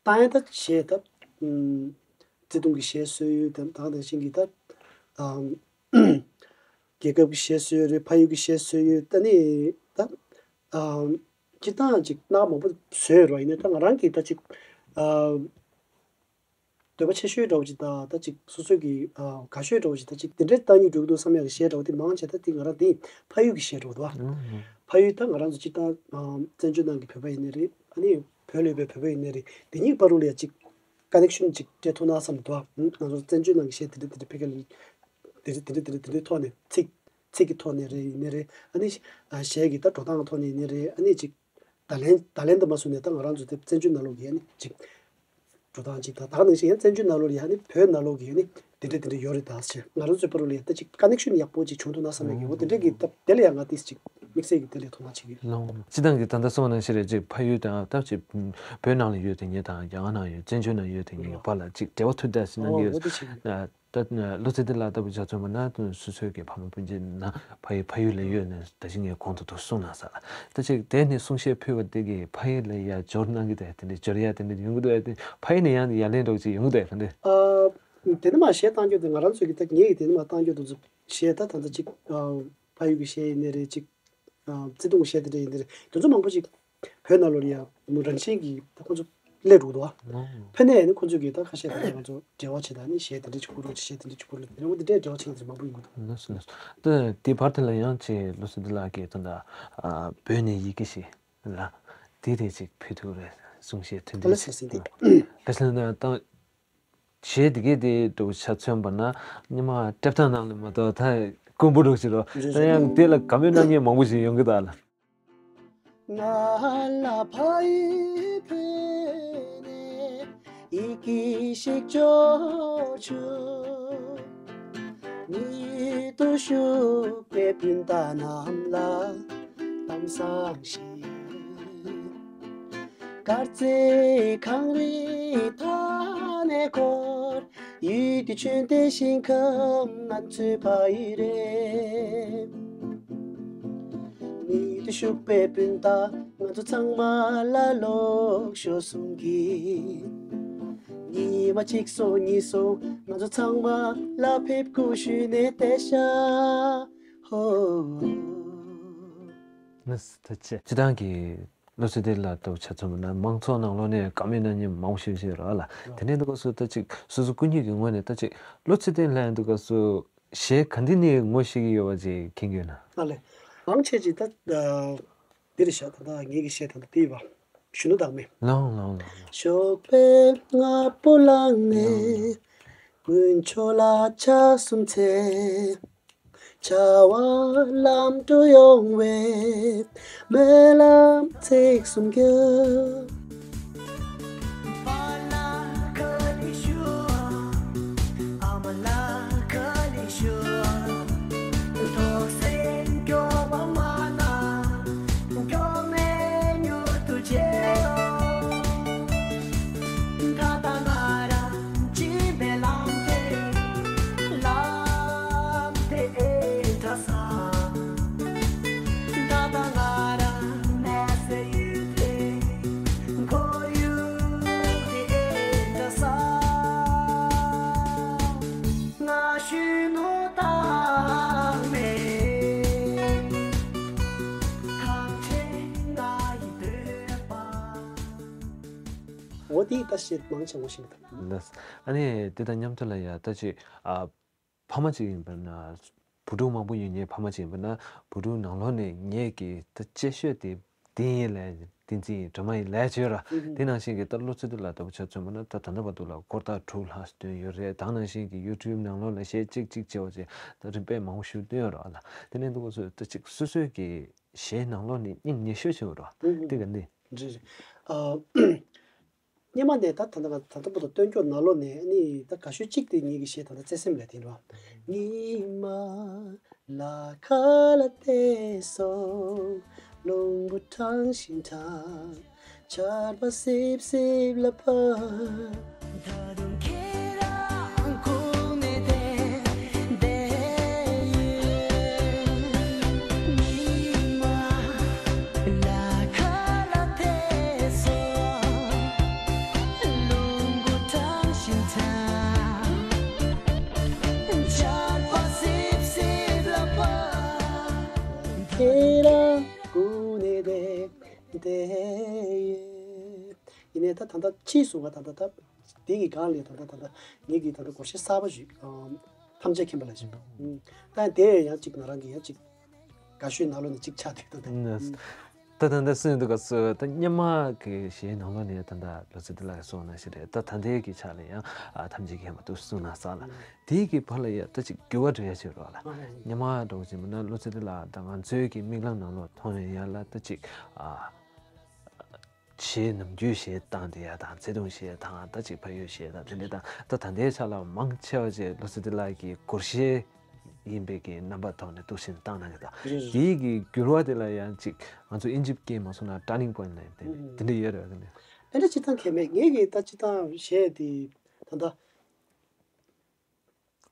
བཏང་ཡ་ད་གཞས་ད་ཨམ་བརྩེ་དུང་གི་གཞས་བཟོ་ཡུལ་དང་དེ་ནང་བཞིན་གྱི་ད་ཨམ་རྒྱལ་ཁབ་ཀྱི་གཞས་བཟོ་ཡུལ་རེད། ཕ་ཡུལ་གྱི་གཞས་བཟོ་ཡུལ། ད་ནི་ད་ཨམ་སྤྱིར་བཏང་ཅིག་སྣ་མང་པོ་བཟོས་རོགས། ཡིན་ནའི་ད་ང་རང་གིས་ད་ཅིག་ཨ་འདོད་པ་ཆེ་ཤོས་འདྲ་བོ་ཅིག་དང་། ད་ཅིག་སོ་སོ་གི་ཨ་དགའ་ཤོས་འདྲ་བོ་ཅིག་ད་ཅིག་དེ་འདྲའི་གཏང་རྒྱུ་འགྲོ་གི་འདུག་བསམ་ཡག་གི་གཞས་འདྲ་བོ་དེ་མང་ཆེ་ད་དེ་ང་རང་དེ་ཕ་ཡུལ་གྱི་གཞས་འདྲ་བོ་འདུག་ཨ། ཕ་ཡུལ་ད་ང་རང་ཚོ་སྤྱིར་བཏང་ཨ་བཙན་བྱོལ་ནང་གི་བོད་པ་ཡིན་ནའི་རེད། ཨ་ནི་བོད་ལ་ཡོད་པའི་བོད་པ་ཡིན་ནའི་རེད། དེ་གཉིས་བར་དུ་ལ་ཡ་ཅིག་ཀ་ནེག་ཤན་ཅིག་སྤྲད་ཐུབ་ན་བསམ་འདུག་ཨ། ང་ཚོ་བཙན་བྱོལ་ནང་གི་གཞས་དེ་འདྲ་དེ་འདྲ་ཕ་གི་ལ་དེ་འདྲ་དེ་འདྲ་དེ་འདྲ་དེ་འདྲའི་ཐོག་ནས་ཚིག་ཚིག་གི་ཐོག་ནས་རེད། ཡིན་ནའི་རེད། ཨ་ནི་ཨ་གཞས་ཀྱི་ད་འགྲོ་སྟངས་ཐོག་ནས་ཡིན་ནའི་རེད། ཨ་ནི་ཅིག་བརྡ་ལན་བརྡ་ལན་དུ་མ་བཟུང་ནས་ད་ང་རང་ཚོ་དེ་བཙན་བྱོལ་ནང་ལོགས་ཀྱི་ཨ་ནི་ཅིག་འགྲོ་སྟངས་ཅིག་དང་། ད་ག་ནང་བཞིན་ཡང་བཙན་བྱོལ་ནང་ལོགས་ལ་ཡ་ཨ་ནི་བོད་ནང་ལོགས་ཀྱི་ཨ་ནི་དེ་འདྲ་དེ་འདྲ་ཡོད་རེད། ད་ཅིག་ང་རང་ཚོའི་བར་དུ་ལ་ཡ་ད་ཅིག་ཀ་ནེག་ཤན་ཡག་པོ་ཅིག་བྱུང་ཐུབ་ན་བསམ་ཡག་གི། འོ་དེ་འདྲ་གི་ད་དེ་ལ་ཡང་ང་ཏིས་ཅིག་དམིགས་བསལ་གྱི་དེ་ལ་དོ་སྣང་བྱེད་ཀྱི་ཡོད། ལོང་། སྤྱིར་བཏང་གི་ད་ལྟ་གསུངས་པ་ནང་བཞིན་རེད། ཅིག་ཕ་ཡུལ་དང་ད་ཅིག་བོད་ནང་ལ་ཡོད་དེ་ཉིད་དང་། རྒྱ་གར་ནང་ཡོད། བཙན་བྱོལ་ནང་ཡོད་དེ་ཉིད་ཀྱི་བར་ལ་ཅིག་འབྲེལ་བ་མཐུད་བསྡད་ཟེར་གནང་གི་ཡོད། ད་བློ་རྩེ་གདན་ལགས་ལྟ་བུ་ཆ་མཚོན་པ་ན་སོ་སོའི་གི་ཕ་མ་སྤུན་མཆེད་ནང་ཕ་ཡུལ་ཕ་ཡུལ་ལ་ཡོད་ནས་ད་ཅིག་ངས་གོང་དུ་འདུག་གསུངས་གནང་ས་ལ། ད་ཅིག་དེ་ནས་གསུང་བཤད་ཕུལ་བ་དེ་གིས་ཕ་ཡུལ་ལ་ཡ་འབྱོར་གནང་གི་འདུག་དེ་འདྲ་འབྱོར་ཡ་དེ་འདྲ་ཡོང་གི་འདུག་དེ་ཕ་ཡུལ་ནས་ཡང་ཡར་ལན་འདྲ་བོ་ཅིག་ཡོང་གི་འདུག་དེ་འདྲ། ཨ་དེ་ནས་མར་གཞས་བཏང་རྒྱུ་དེ་ང་རང་ཚོའི་གི་ད་ངེད་ཀྱི་དེ་ནས་མར་བཏང་རྒྱུ་དེ་ཚོ་གཞས་ད་ད་ལྟ་ཅིག་ཨ་ཕ་ཡུལ་གྱི་གཞས་ཡིན་ནའི་རེད། ཅིག་ཨ་བརྩེ་དུང་གི་གཞས་དེ་འདྲ་ཡིན་ནའི་རེད། དེ་ཚོ་མང་པོ་ཅིག་བོད་ནང་ལོགས་ལ་ཡ་མོ་རང་བཞིན་གྱིས་ད་ཁོ་ཚོ་སླེབས་འགྲོ་གི་འདུག་ཨ། ཕ་ནས་ནི་ཁོ་ཚོ་གིས་ད་ཁ་ཤས་ད་ང་ཚོ་འབྲེལ་བ་བྱེད། ད་ནི་གཞས་དེ་འདྲ་ཅིག་བསྐུར་རོགས་བྱེད། གཞས་དེ་འདྲ་ཅིག་བསྐུར་རོགས་བྱེད། དེ་འདྲ་འབྲེལ་བ་བྱེད་མཁན་ཚོ་མང་པོ་ཡོང་གི་འདུག་ལགས་སོ། ལགས་སོ། ད་དེ་བར་དེ་ལ་ཡང་ཅིག་བློ་རྩེ་གདན་ལགས་ཀྱིས་ད་ལྟ་ཨ་བོད་ནས་ཡི་གེ་ཞིག་ལ་དེ་རེད་ཅིག་ཕུལ་ཐུབ་རེད། གསུང་བཤད་དོན་ལ་ལྟར་ཞིག་ལགས་སོ། ད་གཞས་དེ་གའི་དེ་འདྲ་བོ་ཆ་མཚོན་པ་ན་ཉི་མ་སྐྲ་བཏགས་ནང་ལ་མ་གཏོགས་ད་དཀོན་པོ་འདྲ་ཞིག་རོ། རེད་ད་རེད། ཡང་དེ་ལ་དགའ་མོས་གནང་མཁན་མང་པོ་ཞིག་ཡོང་གི་ད་ལགས། ང་ལ་ཕ་ཡུལ་བོད་ནས་ཡི་གེ་ཞིག་འབྱོར་བྱུང་། ཉིད་དུ་ཞུགས་པའི་སྤུན་ཟླ་རྣམས་ལ་གཏམ་བཟང་ཞིག་དཀར་མཛེས་གངས་རིའི་མཐའ་ནས་འཁོར། ཡུལ་དེ་ཆོས་ལྡན་ཞིང་ཁམས་ང་ཚོའི་ཕ་ཡུལ་རེད། ཉིད་དུ་ཞུགས་པའི་སྤུན་ཟླ་ང་ཚོ་ཚང་མ་ལ་ལོག་ཤོག་གསུང་གི། ཉི་མ་གཅིག་སོང་གཉིས་སོང་ང་ཚོ་ཚང་མ་ལ་ཕེབས་སྒུག་ཞུས་ནས་བསྡད་ཤག་ཧོ། ལགས་སོ། ཐུགས་རྗེ་ཆེ། སྤྱིར་བཏང་གི་བློ་རྩེ་གདན་ལགས་ལྟ་བུ་ཆ་མཚོན་པ་ན་མང་ཚོགས་ནང་ལོགས་ནས་དགའ་མོས་གནང་མཁན་མང་པོ་ཞིག་ཞིག་རེད་ལགས། དེ་ནས་འདུག་སེ་ད་ཅིག་སོ་སོ་སྐུ་ཉིད་ཀྱི་ངོས་ནས་ད་ཅིག་བློ་རྩེ་གདན་ལགས་འདུག་སེ་གཞས་ག་འདི་ནས་ངོ་ཤེས་ཀྱི་ཡོད་པ་ཅིག་མཁྱེན་གྱི་ཡོད་ན། ཨ་ལས། མང་ཆེ་ཅིག་ད་འདི་རེད་ཤག་ད་ད་ངེད་ཀྱི་གཞས་ད་ད་དེ་ཡིན་པ། གཞོན་ནུ་བདག་མེད། ལོང་ལོང་ལོང་ལོང་། ཞོགས་པའི་སྔ་པོ་ལངས་ནས། དཀོན་མཆོག་ལ་ཕྱག་གསུམ་འཚལ། བྱ་བ་ལམ་འགྲོ་ཡོང་བའི་སྨོན་ལམ་ཚིག་གསུམ་རྒྱབ། འོ་དེ་ད་བཤད་མང་ཆེ་བ་ཞིག་འདུག་ལགས། ཨ་ནི་དེ་དང་མཉམ་དུ་ལ་ཡ་ད་ཅིག་ཨ་ཕ་མ་ཅིག་ཡིན་པ་ན། བུ་ཕྲུག་མང་པོ་ཡོད་མཁན་ཕ་མ་ཅིག་ཡིན་པ་ན་བུ་ཕྲུག་ནང་ལོགས་ནས་ངེད་ཀྱི་ད་གཅེས་ཤོས་དེ་འདི་ཡིན་ལས་བསྟན་འཛིན་ཡིན་སྒྲོལ་མ་ཡིན་ལས་བྱོས་ར། དེ་ནང་བཞིན་གྱི་ད་བློ་རྩེ་གདན་ལགས་ལྟ་བུ་ཆ་མཚོན་པ་ན་ད་ད་ལྟ་བར་དུ་ལ་སྐོར་ཐག་དྲུག་ལྷག་བཏོན་ཡོད་རེད། ད་ནང་བཞིན་གྱི་ཡུ་ཊུབ་ནང་ལོགས་ལ་གཞས་གཅིག་གཅིག་བྱས་པ་ཅིག་ད་རིམ་པས་མང་པོ་ཞིག་བཏོན་ཡོད་ར་ལ། དེ་ནས་འདུག་སེ་ད་ཅིག་སོ་སོའི་གི་གཞས་ནང་ལོགས་ནས་སྙིང་ཉེ་ཤོས་ཆེ་བ་ར་དེ་ག་འདི། རེད་རེད། ཨ། སྔོན་མ་ནས་ད་ད་ད་ད་ད་བར་དུ་སྟོན་སྐྱོར་ནང་ལོགས་ནས་ནི་ད་དགའ་ཤོས་གཅིག་དེ་ངེད་ཀྱི་གཞས་ད་ད་བརྩེ་སེམས་ལས་དེ་རེད་བ། ཉི་མ་ལ་ཁ་ལ་བལྟས་སོང་། རླུང་བུ་གྲང་ཞིང་གྲང་། ཆར་པ་སིབ་སིབ་ལ་བབས། ད་དུང་ཁྱེད་རང་སྒུག་ནས་བསྡད་བསྡད་ཡོད། ཉི་མ་ལ་ཁ་ལ་བལྟས་སོང་། རླུང་བུ་གྲང་ཞིང་གྲང་། ཆར་པ་སིབ་སིབ་ལ་བབས། ཁྱེད་རང་སྒུག་ནས་བསྡད་བསྡད་ཡོད། ཡིན་ནའི་ད་ད་ལྟ་ཕྱིས་སུ་ང་ད་ལྟ་ད་དེ་གི་སྒང་ལས་ད་ལྟ་ད་ལྟ་ངེད་ཀྱི་ད་ལྟ་སྒོར་གཞས་གསར་པ་ཞིག་ཨམ་ཐམས་ཅད་མཁྱེན་པ་ལ་ཞིག་ཨུམ། ད་དེ་ཡང་ཅིག་ང་རང་གི་ཡང་ཅིག་དགའ་ཤོས་ནང་ལོགས་ནས་ཅིག་ཆགས་འདུག་ད་ལྟ་ཨུམ། ད་ད་ལྟ་སུ་ཡིན་འདུག་ག་སུ་ད་སྔོན་མ་གི་གཞས་ནང་ལོགས་ནས་ད་ལྟ་ལོ་ཚོད་འདི་ལ་སོང་ན་ཞིག་རེད། ད་ད་ལྟའི་གི་ཆ་ལ་ཡང་ཨ་ཐམས་ཅད་མཁྱེན་པ་འདུག་གསུངས་ན་ས་ལ་དེ་གི་བར་ལ་ཡ་ད་ཅིག་འགྱུར་བ་འགྲོ་ཡ་ཅིག་རོགས་ལ་སྔོན་མ་འགྲོ་གི་ཅིག་མིན་ན་ལོ་ཚོད་འདི་ལ་ད་ང་ཚོའི་གི་མིག་ལམ་ནང་ལོགས་མཐོང་ཡ་ལ་ད་ཅིག་ཨ། གཞས་ནམ་རྒྱུན་གཞས་བཏང་དེ་ཡ་དང་བརྩེ་དུང་གཞས་དང་ད་ཅིག་ཕ་ཡུལ་གཞས་དང་དེ་འདྲ་དང་ད་ད་ལྟའི་ཆ་ལ་མང་ཆེ་བ་ཅིག་བློ་གསལ་བདེ་ལགས་ཀྱི་སྒོར་གཞས་ཡིན་པའི་གི་རྣམ་པ་ཐོག་ནས་འདུག་སེ་བཏང་གནང་གི་འདུག་རེད་རེད། དེའི་གི་འགྱུར་བ་དེ་ལ་ཡང་ཅིག་ང་ཚོ་ཨིན་ཇིབ་སྐད་མ་སོང་ན་turning point་ལ་ཡིན་དེ་ཨུམ། དེ་འདྲ་ཡོད་རེད་བ་དེ་ནས། དེ་འདྲ་ཅིག་ཐང་ཁེལ་མེད་ངེད་ཀྱི་ད་ཅིག་ཐང་གཞས་དེ་ད་ད།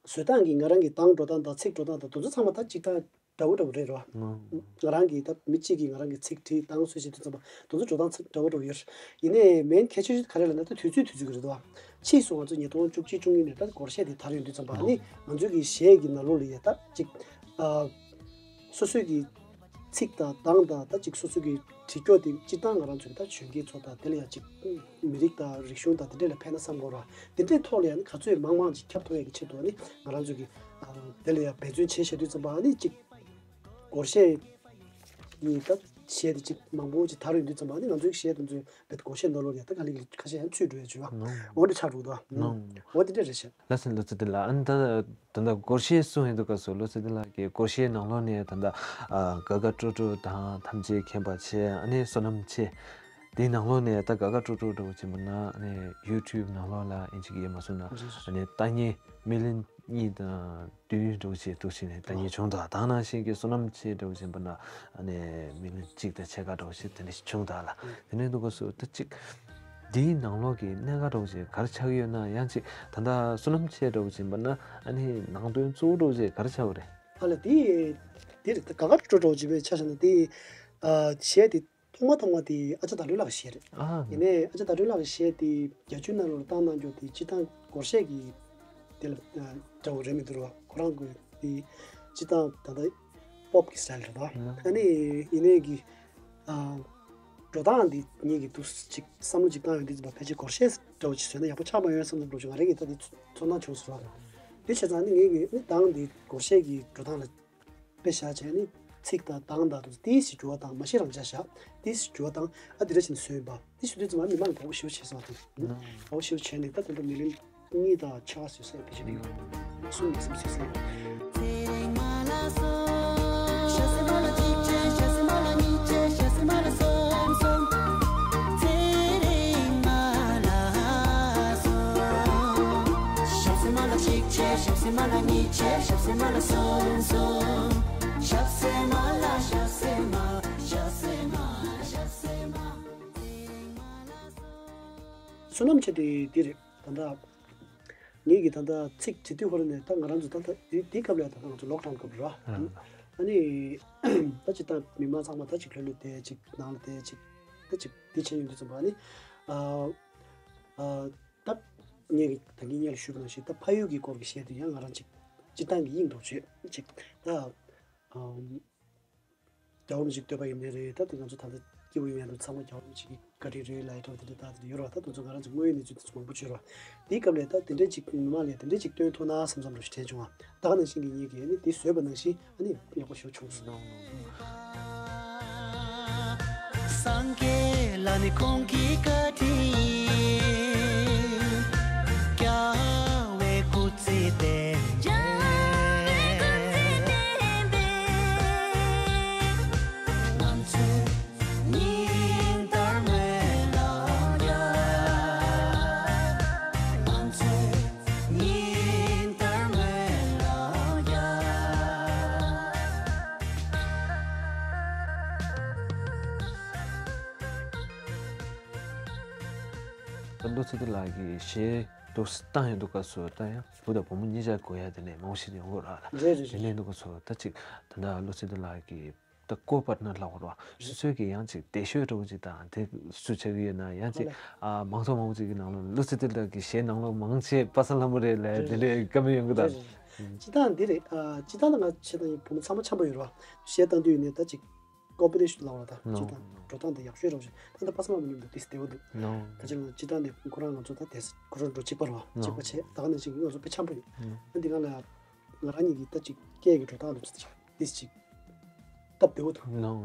བཟོ་སྟངས་ཀྱི་ང་རང་གི་གདངས་འགྲོ་སྟངས་དང་ཚིག་འགྲོ་སྟངས་དང་དེ་ཚོ་ཚང་མ་ད་གཅིག་ད་འདྲ་བོ་འདྲ་བོ་རེད་རོ། ང་རང་གི་ད་མི་གཅིག་གིས་ང་རང་གི་ཚིག་བྲིས་གདངས་སུ་བྱེད་དུས་ཙམ་པ་དེ་ཚོ་འགྲོ་སྟངས་ཚིག་འདྲ་བོ་འདྲ་བོ་ཡོད་རེད། ཡིན་ནའི་མེན་གལ་ཆེ་ཤོས་ག་རེ་ལབ་ན་ད་དུས་ཚོད་དུས་ཚོད་ཀྱི་རེད་དོ། ཕྱིས་སུ་ང་ཚོ་ཉིས་སྟོང་བཅུ་གཅིག་བཅུ་གཉིས་ནས་ད་སྒོར་གཞས་དེ་དར་ཡོང་དུས་ཙམ་པ་ཨ་ནི་ང་ཚོའི་གི་གཞས་ཀྱི་ནང་ལོགས་ལ་ཡ་ད་གཅིག་ཨ། སོ་སོའི་གི་ཚིག་དང་གདངས་དང་ད་ཅིག་སོ་སོ་གི་བྲིས་སྐྱོར་དེ་སྤྱིར་བཏང་ང་རང་ཚོའི་ད་གཞོན་སྐྱེས་ཚོ་དང་དེ་ལ་ཡང་ཅིག་མི་རིགས་དང་རིག་གཞུང་དང་དེ་འདྲ་ལ་ཕན་ན་བསམ་དགོས་ར། དེ་འདྲའི་ཐོག་ལ་ཡང་ནི་ག་ཚོད་མང་མང་ཅིག་ཁྱབ་ཐུབ་ཡག་གི་ཆེད་དུ་ནི་ང་རང་ཚོ་གི་དེ་ལ་ཡང་འབད་བརྩོན་བྱེད་བྱེད་དུས་ཙམ་པ་ནི་ཅིག་སྒོར་གཞས་ནི་ད་གཞས་དེ་ཅིག་མང་པོ་ཅིག་དར་ཡོང་དུས་ཙམ་པ་ནི་ང་ཚོའི་གཞས་དེ་ཚོའི་བེད་སྒོར་གཞས་ནང་ལོགས་ལ་ཡང་ད་ག་ལེ་ག་ལེ་ཁ་ཤས་ཡང་ཚུད་འགྲོ་ཡ་བྱུང་བ། འོ་འདྲ་ཆགས་འགྲོ་འདུག་བ། འོ་དེ་འདྲ་རེད་ཤག་ལགས་སོ་ལགས་སོ། དེ་ལ་ཨ་ནི་ད་ད་ལྟ་སྒོར་གཞས་གསུངས་ཡོང་དུས་སྐབས་སུ་བློ་གསལ་བདེ་ལགས་ཀྱིས་སྒོར་གཞས་ནང་ལོགས་ནས་ད་ལྟ་ཨ་དགའ་དགའ་སྤྲོ་སྤྲོ་དང་ཐམས་ཅད་མཁྱེན་པ་བྱས་ཨ་ནི་བསོད་ནམས་ཆེ། དེའི་ནང་ལོགས་ནས་ད་དགའ་དགའ་སྤྲོ་སྤྲོ་འདྲ་བོ་ཅིག་མིན་ན་ཨ་ནི་ཡུ་ཊུབ་ནང་ལོགས་ལ་ཨིན་ཇི་གི་ཡས་མ་སོང་ན་ཨ་ནི་ལྟ་མཁན་མི་ལི་ཡན་གཉིས་དང་བདུན་འདྲ་བོ་ཅིག་འདུག་ཅིག་ནས་ལྟ་མཁན་བྱུང་འདུག་དེ་ནང་བཞིན་གྱི་བསོད་ནམས་ཆེ་འདྲ་བོ་ཅིག་མིན་ན་ཨ་ནི་མི་ལི་ཡན་གཅིག་དང་ཕྱེད་ཀ་འདྲ་བོ་ཅིག་དེ་འདྲ་ཞིག་བྱུང་འདུག་ལ། དེ་ནས་འདུག་སྐབས་སུ་ད་ཅིག་འདིའི་ནང་ལོགས་ཀྱི་གནད་འགག་འདྲ་བོ་ཅིག་ག་རེ་ཆགས་ཀྱི་ཡོད་ན། ཡང་ཅིག་ད་ལྟ་བསོད་ནམས་ཆེ་འདྲ་བོ་ཅིག་ཡིན་པ་ན་ཨ་ནི་ནང་དོན་གཙོ་བོ་འདྲ་བོ་ཅིག་ག་རེ་ཆགས་པ་རེད། ཨ་ལ་དེ་དེ་རེད། དགའ་དགའ་སྤྲོ་སྤྲོ་འདྲ་བོ་ཅིག་བས་ཆ་བཞག་ན་དེ་ཨ་གཞས་དེ་ཐོག་མ་ཐོག་མ་དེ་ཨ་ཅག་ཟླ་སྒྲོན་ལགས་ཀྱི་གཞས་རེད། ཨ་ཡིན་ནའི་ཨ་ཅག་ཟླ་སྒྲོན་ལགས་ཀྱི་གཞས་དེ་བརྒྱད་ཅུའི་ནང་ལོགས་ལ་བཏང་གནང་རྒྱུ་དེ་སྤྱིར་བཏང་སྒོར་གཞས་ཀྱི་དེ་ལ་ཨ་འདྲ་བོ་རེད་མི་འདུག་ར། ཁོ་རང་གི་དེ་སྤྱིར་བཏང་ད་ལྟ་པོབ་ཀྱི་སི་ཊལ་རེད་དོ། ཨ་ནི་ཡིན་ནའི་གི་ཨ། འགྲོ་སྟངས་འདི་ངེད་ཀྱིས་འདུག་ཅིག་བསམ་བློ་ཅིག་བཏང་ཡོང་དུས་ཙམ་པ་ཕལ་ཆེར་སྒོར་གཞས་འདྲ་བོ་ཅིག་བཟོས་ན་ཡག་པོ་ཆགས་མ་ཡོང་བསམ་བསམ་འདྲ་བོ་ཅིག་ང་རང་གིས་ད་འདི་ཚོར་སྣང་བྱུང་སོང་ར། འདི་བྱས་ཙང་ནི་ངེད་ཀྱིས་ནི་གདངས་འདི་སྒོར་གཞས་ཀྱི་འགྲོ་སྟངས་ལ་དཔེ་བཞག་བྱས་ནི་ཚིག་དང་གདངས་དང་དུ་ཏིས་ཞིག་འགྱུར་བ་དང་མ་གཞི་རང་འཇགས་བཞག་ཏིས་ཞིག་འགྱུར་བ་དང་ཨ་འདི་འདྲ་བྱས་ནས་བཟོས་ཡིན་པ་འདི་ཞུ་དུས་ཙམ་པ་མི་མང་གིས་དགའ་པོ་ཞེ་པོ་བྱས་སོང་བ་དེ། དགའ་པོ་ཞེ་པོ་བྱས་ནས་ད་དེ་འདྲ་མི་ལེན། གཉིས་དང་ཆ་བ་བཟོས་ས་ཡིན་པའི་ཆེད་དུ་ཡོད། གསུམ་ནས་གསུམ་བཟོས་ས་ཡིན། བསོད་ནམས་ཆེ་དེ་འདི་རེད། ད་ལྟ་ངེད་ཀྱིས་ད་ལྟ་ཚིག་བྲིས་དུས་ཧོར་ནས་ད་ང་རང་ཚོ་ད་ལྟ་དེ་དེ་སྐབས་ལ་ད་ལྟ་ང་ཚོ་ལོག་ཌའུན་སྐབས་རེད་བ། ཨ་ནི་ད་ཅི་ད་མི་མང་ཚང་མ་ད་ཅིག་ལྷོད་ལྷོད་བསྡད་ཅིག་ནང་ལ་བསྡད་ཅིག་ད་ཅིག་དེ་བྱས་ཡོང་དུས་ཙམ་པ་ཨ་ནི་ཨ་ཨ་ད་ངེད་ཀྱིས་ད་གིན་སྔོན་ལ་ཞུས་པ་ནང་བཞིན་ད་ཕ་ཡུལ་གྱི་སྐོར་གྱི་གཞས་དེ་ཡང་ང་རང་ཅིག་སྤྱིར་བཏང་གི་དབྱིངས་འདྲ་བོ་བྱས་ཅིག་ད་ཨ། རྒྱལ་བ་རིན་པོ་ཆེའི་བསྟོད་པ་ཡིན་ནའི་རེད། ད་དེ་ང་ཚོ་ད་ལྟ་སྐྱེ་བོ་ཡིན་ཡང་འགྲོ་ཚང་མ་རྒྱལ་བ་རིན་པོ་ཆེ་གི་བཀའ་དྲིན་རེད་ལབ་ཡ་འདྲ་བོ་དེ་འདྲ་ད་དེ་འདྲ་ཡོད་རེད་བ། ད་དེ་ཚོ་ང་རང་ཚོ་དངོས་ཡོད་གནས་ཚུལ་དེ་ཚོ་མང་པོ་བརྗོད་རེད་བ། དེའི་སྐབས་ལ་ད་དེ་འདྲས་ཅིག་མི་མང་ལ་དེ་འདྲས་ཅིག་སྟོན་ཐུབ་ན་བསམ་བསམ་འདྲ་བོ་ཞིག་དྲན་བྱུང་བ། ད་ག་ནང་བཞིན་གྱི་ངེད་ཀྱིས་ཨ་ནི་དེ་བཟོས་པ་ནང་བཞིན་ཨ་ནི་ཡག་པོ་ཞེ་པོ་བྱུང་སོང་། སངས་རྒྱས་ལ་ནི་ཁོང་གི་བཀའ་དྲིན། རྒྱལ་བའི་སྐུ་ཚེ་བརྟན་པའི། ང་ཚོའི་ཉིན་ལྟར་སྨོན་ལམ་རྒྱག་བློ་ཚེ་བརྟན་ལགས་ཀྱིས་གཞས་འདུག་བཏང་ཡོང་དུས་སྐབས་སུ་ད་ཡང་བུ་དང་བུ་མོ་གཉིས་ཆར་དགོས་ཡ་དེ་ནས་མང་པོ་ཞིག་ཡོང་གི་རེད་ལ། རེད་རེད་དེ་རེད། ནས་འདུག་སྐབས་སུ་ད་ཅིག་ད་ལྟ་བློ་ཚེ་བརྟན་ལགས་ཀྱིས་ད་ཀོ་པར་ན་ལྷག་རོགས་སོ་སོའི་གི་ཡང་ཅིག་དེ་ཤོད་འདྲ་བོ་ཅིག་དང་དེ་སུ་ཆགས་ཀྱི་ཡོད་ན་ཡང་ཅིག་ཨ་ལས། ཨ་མང་ཚོགས་མང་པོ་ཅིག་གི་ནང་ལོགས་བློ་ཚེ་བརྟན་ལགས་ཀྱི་གཞས་ནང་ལོགས་མང་ཆེ་པ་སངས་ལྷ་མོ་རེད་ལས་རེད་དེ་རེད། འདྲའི་བཀའ་མོལ་ཡོང་གི་རེད་དང་། རེད་རེད། སྤྱིར་བཏང་འདི་རེད། ཨ་སྤྱིར་བཏང་ད་ང་བྱས་ད་ཡིན་བུ་མོ་ཚང་མ་འཆམ་པོ་ཡོད་རེད་བ། གཞས་བཏང་དུས་ནས་ད་ཅིག་ཀོམ་པི་ཊི་ཤན་ལབ་ར་ད་ཅིག་དང་འགྲོ་སྟངས་དེ་ཡག་ཤོས་རོགས་ཞེས་ད་ལྟ་པ་སངས་ལྷ་མོ་མཉམ་དུ་ཏིས་བདེ་བོ་འདུག་ད་ཅིག་ལ་སྤྱིར་བཏང་ནས་ཁོ་རང་ང་ཚོ་ད་དེ་ཁོ་རང་འགྲོ་གཅིག་པ་རེད་བ། གཅིག་པ་བྱས་ད་ག་ནང་བཞིན་ང་ཚོ་དཔེ་འཆམ་པོ་ཡོད། ཨ་འདི་ག་ལ་ང་རང་ཉིད་ཀྱིས་ད་ཅིག་སྐད་ཀྱི་འགྲོ་སྟངས་དེ་ཚོ་ཏིས་ཅིག་སྟབས་བདེ་བོ་འདུག་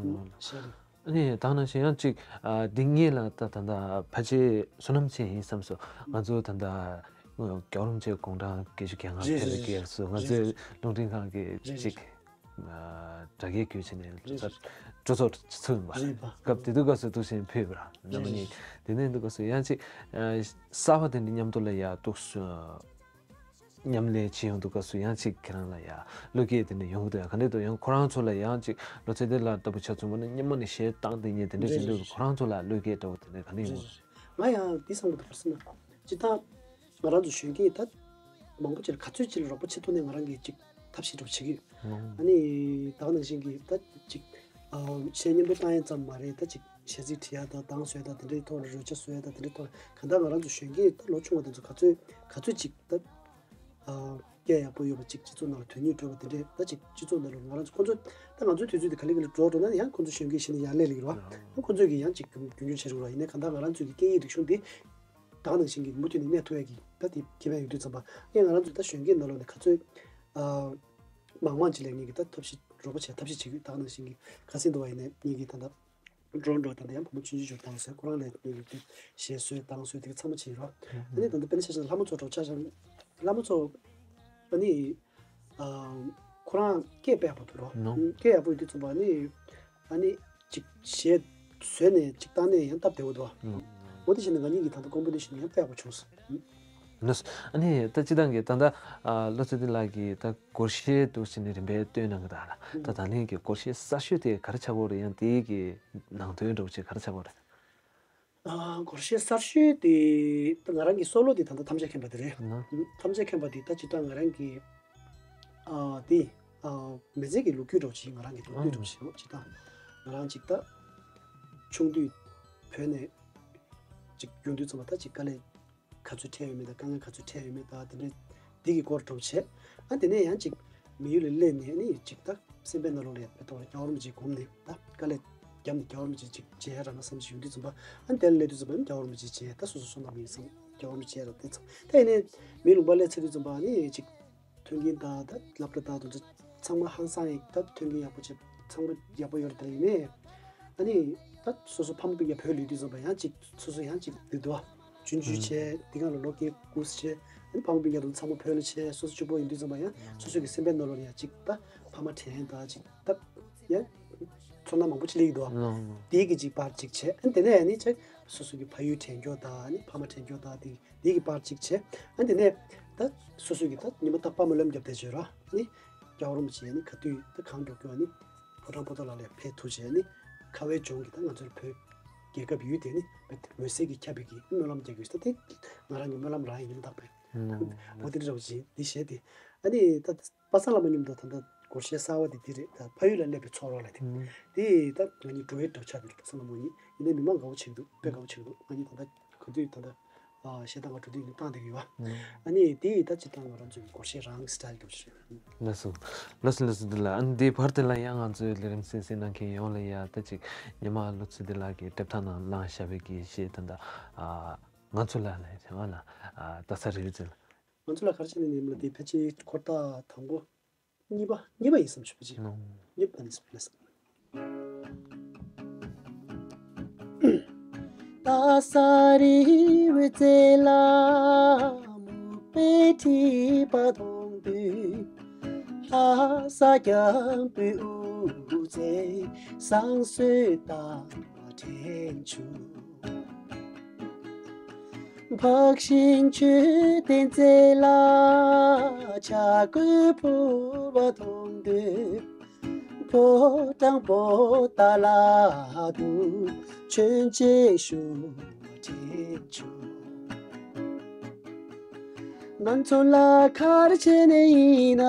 ཤེས་རེད། ཨ་ནི་ད་ག་ནང་བཞིན་ཡང་ཅིག་ཨ་འདི་ངེད་ལ་ད་ད་ད་ཕལ་ཆེར་བསོད་ནམས་ཆེ་ཡིན་བསམ་སོང་ང་ཚོ་ད་ད་རྒྱལ་བ་རིན་པོ་ཆེ་དགུང་གྲངས་བརྒྱད་ཅུ་གྱ་ལྔ་རེད་ཕེབས་རེད་རེད་རེད། སྐབས་སུ་ང་ཚོའི་རེད་རེད། རླུང་འཕྲིན་ཁང་གི་རེད་རེད། ཅིག་ཨ་དྲ་རྒྱའི་བརྒྱུད་བྱས་ནས་རེད་རེད། གྲོས་ཚོགས་ཚུགས་ཡིན་པ། རེད་པ། སྐབས་དེ་དུས་སྐབས་སུ་འདུག་བཞིན་ཕེབས་པ་རེད། རྣམ་པ་རེད་གཉིས་རེད། དེ་ནས་འདུག་སྐབས་སུ་ཡང་ཅིག་ཨ་གསར་པ་དེ་འདྲ་མཉམ་དུ་ལ་ཡ་འདུག་སུ་མཉམ་ལས་བྱེད་ཡོང་དུས་སྐབས་སུ་ཡང་ཅིག་ཁྱེད་རང་ལ་ཡ་བློ་སྐྱེད་དེ་འདྲ་ཡོང་གི་འདུག་ཡ། ག་འདྲ་འདུག་ཡང་ཁོ་རང་ཚོ་ལ་ཡང་ཅིག་བློ་ཚེ་བརྟན་ལགས་ལྟ་བུ་ཆ་ཚང་མ་ནི་སྔོན་མ་ནས་གཞས་བཏང་བསྡད་མཁན་དེ་འདྲ་རེད་ཞིག་འདུག་རེད། ཁོ་རང་ཚོ་ལ་བློ་སྐྱེད་འདྲ་བོ་དེ་འདྲ་ག་འདྲ་ཡོང་གི་རེད། ང་ཡང་འདི་བསམ་གི་འདུག་ག་རེ་ཟེར་ན། སྤྱིར་བཏང་ང་རང་ཚོ་གཞོན་སྐྱེས་ད་མང་པོ་ཅིག་ལ་ག་ཚོད་ཅིག་ལ་རོགས་པ་བྱེད་ཐུབ་ན་ང་རང་གིས་ཅིག་ཐབས་ཤེས་འདྲ་བོ་བྱེད་ཀྱི་ཡོད། ཨ་ནི་ད་ག་ནང་བཞིན་གྱི་ད་ཅིག་ཨ་གཞས་མཉམ་དུ་བཏང་ཡ་ཙམ་མ་རེད། ད་ཅིག་གཞས་ཚིག་བྲིས་ཡ་དང་གདངས་བཟོ་ཡ་དང་དེ་འདྲའི་ཐོག་ལ་རོལ་ཆ་བཟོ་ཡ་དང་དེ་འདྲའི་ཐོག་ལ་གང་ལྟར་ང་རང་ཚོ་གཞོན་སྐྱེས་ད་ལོ་ཆུང་བ་དེ་ཚོ་ག་ཚོད་ག་ཚོད་ཅིག་ད་ཨ་སྐད་ཡག་པོ་ཡོད་པ་ཅིག་སྤྱི་ཚོགས་ནང་ལ་དོན་སྙིང་བགྲོད་པ་དེ་འདྲའི་ད་ཅིག་སྤྱི་ཚོགས་ནང་ལ་ང་རང་ཚོ་ཁོ་ཚོ་ད་ང་ཚོའི་དུས་ཚོད་དེ་ག་ལེ་ག་ལེ་འགྲོ་འགྲོ་ན་ཡང་ཁོ་ཚོ་གཞོན་སྐྱེས་ཤེས་ནས་ཡར་སླེབས་ལེགས་རེད་བ། ཁོ་ཚོས་ཀྱི་ཡང་ཅིག་རྒྱུན་འཁྱོངས་བྱེད་རོགས་ར། ཡིན་ནའི་གང་ལྟར་ང་རང་ཚོའི་གི་སྐད་ཡིག་རིག་གཞུང་འདི་ད་ག་ནང་བཞིན་གྱི་མུ་མཐུད་ནས་གནས་ཐུབ་ཡ་གི་ད་དེ་ཁེ་ཕན་ཡོད་དུས་ཙམ་པ་ཨེ་ང་རང་ཚོ་ད་གཞོན་སྐྱེས་ནང་ལོགས་ནས་ག་ཚོད་ཨ་མང་མང་ཅིག་ལ་ངེད་ཀྱི་ད་ཐབས་ཤེས་རོགས་པ་བྱས་ཐབས་ཤེས་བྱེད་ཀྱི་ད་ག་ནང་བཞིན་གྱི་ཁ་སེང་དུ་བ་ཡིན་ནའི་ངེད་ཀྱི་ད་ད་འགྲོ་འགྲོ་ད་ད་ཡང་བུ་མོ་ཆུང་ཆུང་ཅིག་བཏང་སོང་ཁོ་རང་ལ་ངེད་ཀྱི་གཞས་བཟོས་བཏང་སོང་དེ་ག་ཚང་མ་བྱེད་རོགས། ཨ་ནི་ད་ད་དཔེར་ན་ཆ་བཞག་ན་ལྷ་མོ་ཚོ་གྲོགས་ཆ་བཞག་ན་ལྷ་མོ་ཚོ་ཨ་ནི། ཨ་ཁོ་རང་སྐད་དཔེ་ཡག་པོ་འདུག་རོ། ནོ། སྐད་ཡག་པོ་ཡོད་དུས་ཙམ་པ་ནི་ཨ་ནི་ཅིག་གཞས་བཟོས་ནས་ཅིག་བཏང་ནས་ཡང་སྟབས་བདེ་བོ་འདུག་ནོ། འོ་དེ་བྱས་ནས་ང་གཉིས་ཀྱི་ད་ལྟ་ཀོམ་པོ་ནི་ཤན་ཡང་དཔེ་ཡག་པོ་བྱུང་སོང་། ནོ། ཨ་ནི་ད་སྤྱིར་བཏང་གི་ད་ལྟ་ཨ་བློ་ཚེ་བརྟན་ལགས་ཀྱིས་ད་སྒོར་གཞས་འདུག་ཟེར་ནས་རིམ་པས་བཏོན་གནང་གི་འདུག་ལ། ད་ད་ལན་གྱི་སྒོར་གཞས་གསར་ཤོས་དེ་ག་རེ་ཆགས་ཀྱི་ཡོད་རེད། ཡང་དེའི་གི་ནང་དོན་འདྲ་བོ་ཅིག་ག་རེ་ཆགས་ཀྱི་ཡོད་རེད། ཨ་སྒོར་གཞས་གསར་ཤོས་དེ་ད་ང་རང་གི་སོ་ལོ་དེ་ད་ལྟ་ཐམས་ཅད་མཁྱེན་པ་དེ་རེད། ཨ་ཐམས་ཅད་མཁྱེན་པ་དེ་ད་སྤྱིར་བཏང་ང་རང་གི་ཨ་དེ་ཨ་མི་ཚེ་གི་ལོ་རྒྱུས་འདྲ་བོ་ཅིག་ང་རང་གི་ལོ་རྒྱུས་འདྲ་བོ་ཅིག་སྤྱིར་བཏང་ང་རང་ཅིག་ད་ཆུང་དུས་བོད་ནས་ཅིག་ཡོང་དུས་ཙམ་པ་ད་ཅིག་དཀའ་ལས་ག་ཚོད་འཕྲད་ཡོད་མེད་དང་དཀའ་ངལ་ག་ཚོད་འཕྲད་ཡོད་མེད་དང་དེ་འདྲའི་འདི་གི་སྐོར་སྒྲུབ་བྱས། ཨ་དེ་ནས་ཡང་ཅིག་མི་ཡུལ་ལ་སླེབས་ནས་ནི་ཅིག་ད་སེམས་པའི་ནང་ལོགས་ལ་ཡང་དཔེ་ཐོག་ལ་རྒྱལ་བ་རིན་པོ་ཆེ་སྒོམ་ནས་ད་དཀའ་ལས་བརྒྱབ་ནས་རྒྱལ་བ་རིན་པོ་ཆེ་ཅིག་མཇལ་ཡ་རག་ན་བསམ་གྱི་ཡོང་དུས་ཙམ་པ་ཨ་དེ་ལ་སླེབས་དུས་ཙམ་པ་ནི་རྒྱལ་བ་རིན་པོ་ཆེ་མཇལ་ད་སོ་སོ་སོ་ནམ་ཡིན་བསམ་རྒྱལ་བ་རིན་པོ་ཆེ་ལ་བལྟས་ཙང་ད་ཡིན་ནའི་མིའི་ལུང་པ་སླེབས་ཚར་དུས་ཙམ་པ་ནི་ཅིག་མཐུན་རྐྱེན་དང་ད་སློབ་གྲྭ་དང་དེ་ཚོ་ཚང་མ་ཧང་སང་ཡིན་ད་མཐུན་རྐྱེན་ཡག་པོ་བྱས་ཚང་མ་ཡག་པོ་ཡོད་རེད་ད་ཡིན་ནའི་ཨ་ནི་ད་སོ་སོ་ཕ་མ་སྤུན་ཀྱག་བོད་ལུས་དུས་ཙམ་པ་ཡང་ཅིག་སོ་སོ་ཡང་ཅིག་འདི་འདུག་ཨ། ཆུང་ཆུང་བྱས་འདི་ག་ལ་ལོ་བརྒྱད་དགུ་བྱས་ཨ་ནི་ཕ་མ་སྤུན་ཀྱག་དང་ཚང་མ་བོད་ལ་བྱས་སོ་སོ་གཅིག་པོ་ཡིན་དུས་ཙམ་པ་ཡང་སོ་སོ་གི་སེམས་པའི་ནང་ལོགས་ལ་ཡང་ཅིག་ད་ཕ་མ་དྲན་ད་ཅིག་ད་ཡང་ཚོར་སྣང་མང་པོ་ཅིག་སླེབས་ཀྱི་འདུག་ཨ། དེའི་གི་ཅིག་པར་ཅིག་བྱས་ཨ་ནི་དེ་ནས་ཨ་ནི་ཅིག་སོ་སོ་གི་ཕ་ཡུལ་དྲན་རྒྱུ་དང་ཨ་ནི་ཕ་མ་དྲན་རྒྱུ་དང་དེ་དེའི་གི་པར་གཅིག་བྱས། ཨ་དེ་ནས་ད་སོ་སོ་གི་ད་ཉི་མ་རྟག་པར་སྨོན་ལམ་བརྒྱབ་བསྡད་བྱས་ར་ནི་རྒྱལ་བ་རིན་པོ་ཆེ་ནི་ག་དུས་ད་གང་མགྱོགས་མགྱོགས་ནི་ཕོ་བྲང་པོ་ཏ་ལ་ལ་ཕེབས་ཐུབ་བྱས་ནི་ཁ་བའི་ལྗོངས་ཀྱི་ད་ང་ཚོའི་བོད་རྒྱལ་ཁབ་ཡུལ་དེ་ནི་འོད་གསལ་གྱིས་ཁྱབ་པའི་གི་སྨོན་ལམ་རྒྱག་གི་ཡོད་ད་དེ་ང་རང་གི་སྨོན་ལམ་རང་ཡིན་ནི་རྟག་པས་འོ་དེ་འདྲ་བ་ཞིག་འདི་བྱས་ཏེ་ཨ་ནི་ད་པ་སངས་ལྷ་མོ་མཉམ་དུ་ད་ལྟ་སྒོར་གཞས་གསར་བ་དེ་འདི་རེད། ད་ཕ་ཡུལ་ལ་སླེབས་པའི་ཚོར་བ་ལ་དེ་ཨུམ། དེ་ད་ང་གཉིས་འགྲོ་བའི་གྲོགས་ཆགས་པའི་པ་སངས་ལྷ་མོ་གཉིས་ཡིན་ནའི་མི་མང་དགའ་བོ་བྱེད་འདུག་དཔེ་དགའ་བོ་བྱེད་འདུག་ང་གཉིས་ད་ལྟ་ག་དུས་ད་ལྟ་ཨ་གཞས་གཏང་ག་འགྲོ་དུས་ནི་བཏང་བསྡད་ཀྱི་ཡོད་ཨ། ཨུམ། ཨ་ནི་དེ་ད་ཅི་ད་ང་རང་ཚོའི་སྒོར་གཞས་རང་གི་སི་ཊལ་འགྲོ་བཞིན་ལགས་སོ། ལགས་སོ་ལགས་སོ་འདི་ལ་ཨ་ནི་དེའི་བར་དེ་ལ་ཡང་ང་ཚོའི་ལས་རིམ་གསན་གཟིགས་གནང་མཁན་ཡོངས་ལ་ཡ་ད་ཅིག་ཉི་མ་བློ་ཚེ་བརྟན་ལགས་ཀྱིས་དེབ་ཐང་ནང་བླངས་བཞག་པའི་གི་གཞས་ད་ལྟ་ཨ་ང་ཚོ་ལ་ནས་བྱ་བ་ལ་ཨ་ད་ས་རི་རི་ཙི་ལ། ང་ཚོ་ལ་ག་རེ་བྱས་ནས་ནི་མ་དེ་ཕལ་ཆེར་འཁོར་ཐག་དང་པོ་གཉིས་པ་གཉིས་པ་ཡིན་བསམ་ཞུ་བ་ཅིག་ནོ། གཉིས་པ་ནི་སི་པི་ལེ་སི། ད་ས་རི་བོའི་རྩེ་ལ་མུ་པའི་ཁྲི་པ་མཐོང་དུས། ལྷ་ས་རྒྱང་བུའི་དབུ་རྩེ་བཟང་བསོད་དང་དྲན་བྱུང་། འཕགས་ཤིང་མཆོད་རྟེན་རྩེ་ལ་བྱ་རྒོད་ཕུར་བ་མཐོང་དུས། ཕོ་བྲང་པོ་ཏ་ལ་དུ་མཆོད་མཇལ་ཞུ་བ་དྲན་བྱུང་། ང་ཚོ་ལ་ག་རེ་བྱས་ནས་ཡིན་ན་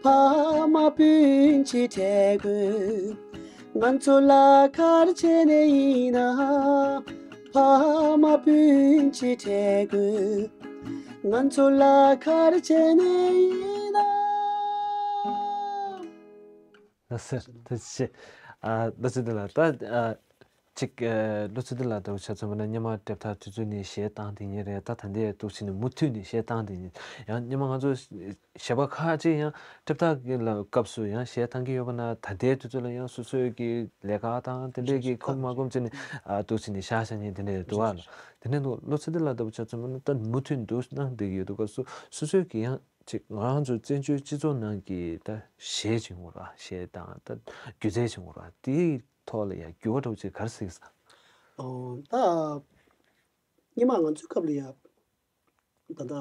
ཕ་མ་སྤུན་མཆེད་བྲལ་དགོས། ང་ཚོ་ལ་ག་རེ་བྱས་ནས་ཡིན་ན་ཕ་མ་སྤུན་མཆེད་བྲལ་དགོས། ང་ཚོ་ལ་ག་རེ་བྱས་ནས་ཡིན་ན། ལགས་སོ། ཐུགས་རྗེ་ཆེ། ཨ། ལགས་སོ། འདི་ལ་ད། ཨ། ཅིག་ཨ། ལོ་ཚོད་འདི་ལ་ལྟ་བུ་ཆ་མཚོན་པ་ན་སྔོན་མ་སློབ་གྲྭ་དུས་ཚོད་ནས་གཞས་བཏང་དེ་ཉིན་རེད། ད་ད་ལྟའི་འདུག་བྱས་ནས་མུ་མཐུད་ནས་གཞས་བཏང་དེ་ཉིན་ཡང་སྔོན་མ་ང་ཚོ་གཞས་པ་ཁག་ཅིག་ཡང་སློབ་གྲྭ་གི་ལ་སྐབས་སུ་ཡང་གཞས་བཏང་གི་ཡོད་པ་ན། ད་ལྟའི་དུས་ཚོད་ལ་ཡང་སོ་སོའི་གི་ལས་ཀ་དང་དེ་འདྲའི་གི་ཁོམ་མ་ཁོམ་བྱས་ནས། ཨ། འདུག་བྱས་ནས་ཤག་ཤག་ཉིན་དེ་འདྲ་འདུག་ཨ་ལ། དེ་ནས་འདུག་ལོ་ཚོད་འདི་ལ་ལྟ་བུ་ཆ་མཚོན་པ་ན་ད་མུ་མཐུད་འདུག་གནང་བསྡད་ཀྱི་ཡོད་འདུག་སྐབས་སུ་སོ་སོའི་གི་ཡང་ཅིག་ང་རང་ཚོའི་བཙན་བྱོལ་སྤྱི་ཚོགས་ནང་གི་ད་གཞས་བྱུང་བ་ར། གཞས་དང་ད་སྒྱུ་རྩལ་བྱུང་བ་ར། དེའི་ཐོག་ལ་ཡང་འགྱུར་བ་འདྲ་བོ་ཅིག་ག་རེ་གཟིགས་སམ། ཨོ། ད་སྔོན་མ་ང་ཚོའི་སྐབས་ལ་ཡ། ད་ལྟ་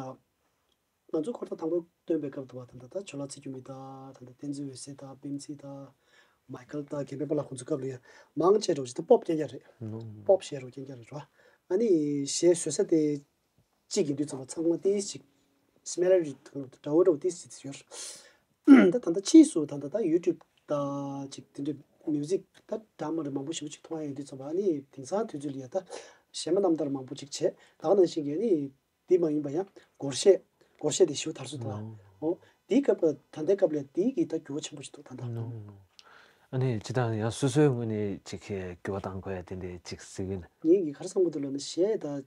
ང་ཚོ་འཁོར་ཐག་དང་པོ་བཏོན་པའི་སྐབས་དུ་བ། ད་ལྟ་ད་ཇོ་ལགས་ཚེ་མགོན་མི་དང་། ད་ལྟ་བསྟན་འཛིན་འོད་ཟེར་དང་། པེམ་སི་དང་། མའི་ཁལ་དང་། རྒན་པད་མ་ལགས་ཁོང་ཚོའི་སྐབས་ལ་ཡ་མང་ཆེ་འདྲ་བོ་ཞིག་ད་པོབ་རྐྱང་རྐྱང་རེད། ནོ། པོབ་གཞས་འདྲ་བོ་རྐྱང་རྐྱང་རེད་རོ། ཨ་ནི་གཞས་བཟོ་ས་དེ་གཅིག་ཡིན་དུས་ཙམ་པ་ཚང་མ་ཏིས་ཅིག་སི་མི་ལ་རི་ཊི་འདྲ་བོ་འདྲ་བོ་ཏིས་ཅིག་ཡོད། ད་ད་ལྟ་ཕྱིས་སུ་ད་ལྟ་ད་ཡུ་ཊུབ་ད་ཅིག་དེ་འདྲའི་མིའུ་ཟིག་ད་འདྲ་མི་འདྲ་མང་པོ་ཞེ་པོ་ཅིག་མཐོང་ཡ་ཡོང་དུས་ཙམ་པ། ཨ་ནི་དེང་སང་དུས་ཚོད་ལ་ཡ་ད་གཞས་མ་རྣམ་ཐར་མང་པོ་ཅིག་བྱས། ད་ག་ནང་བཞིན་གྱི་ཨ་ནི་དེ་མ་ཡིན་པ་ཡང་སྒོར་གཞས། སྒོར་གཞས་དེ་ཞེ་པོ་དར་སྲོལ་འདུག་ཨ། ནོ། འོ། དེའི་སྐབས་ད་ལྟའི་སྐབས་ལ་དེའི་གི་ད་འགྱུར་བ་ཆེན་པོ་ཞིག་འདུག་ད་ལྟ། ནོ་ནོ། ཨ་ནི་སྤྱིར་བཏང་ཡང་སོ་སོའི་ངོས་ནས་ཅིག་གི་འགྱུར་བ་གཏང་དགོས་ཡ་དེ་འདྲའི་ཅིག་གཟིགས་ཡོད་ན། ངས་ཀྱི་ག་རེ་བསམ་གྱི་འདུག་ལབ་ན། གཞས་དང་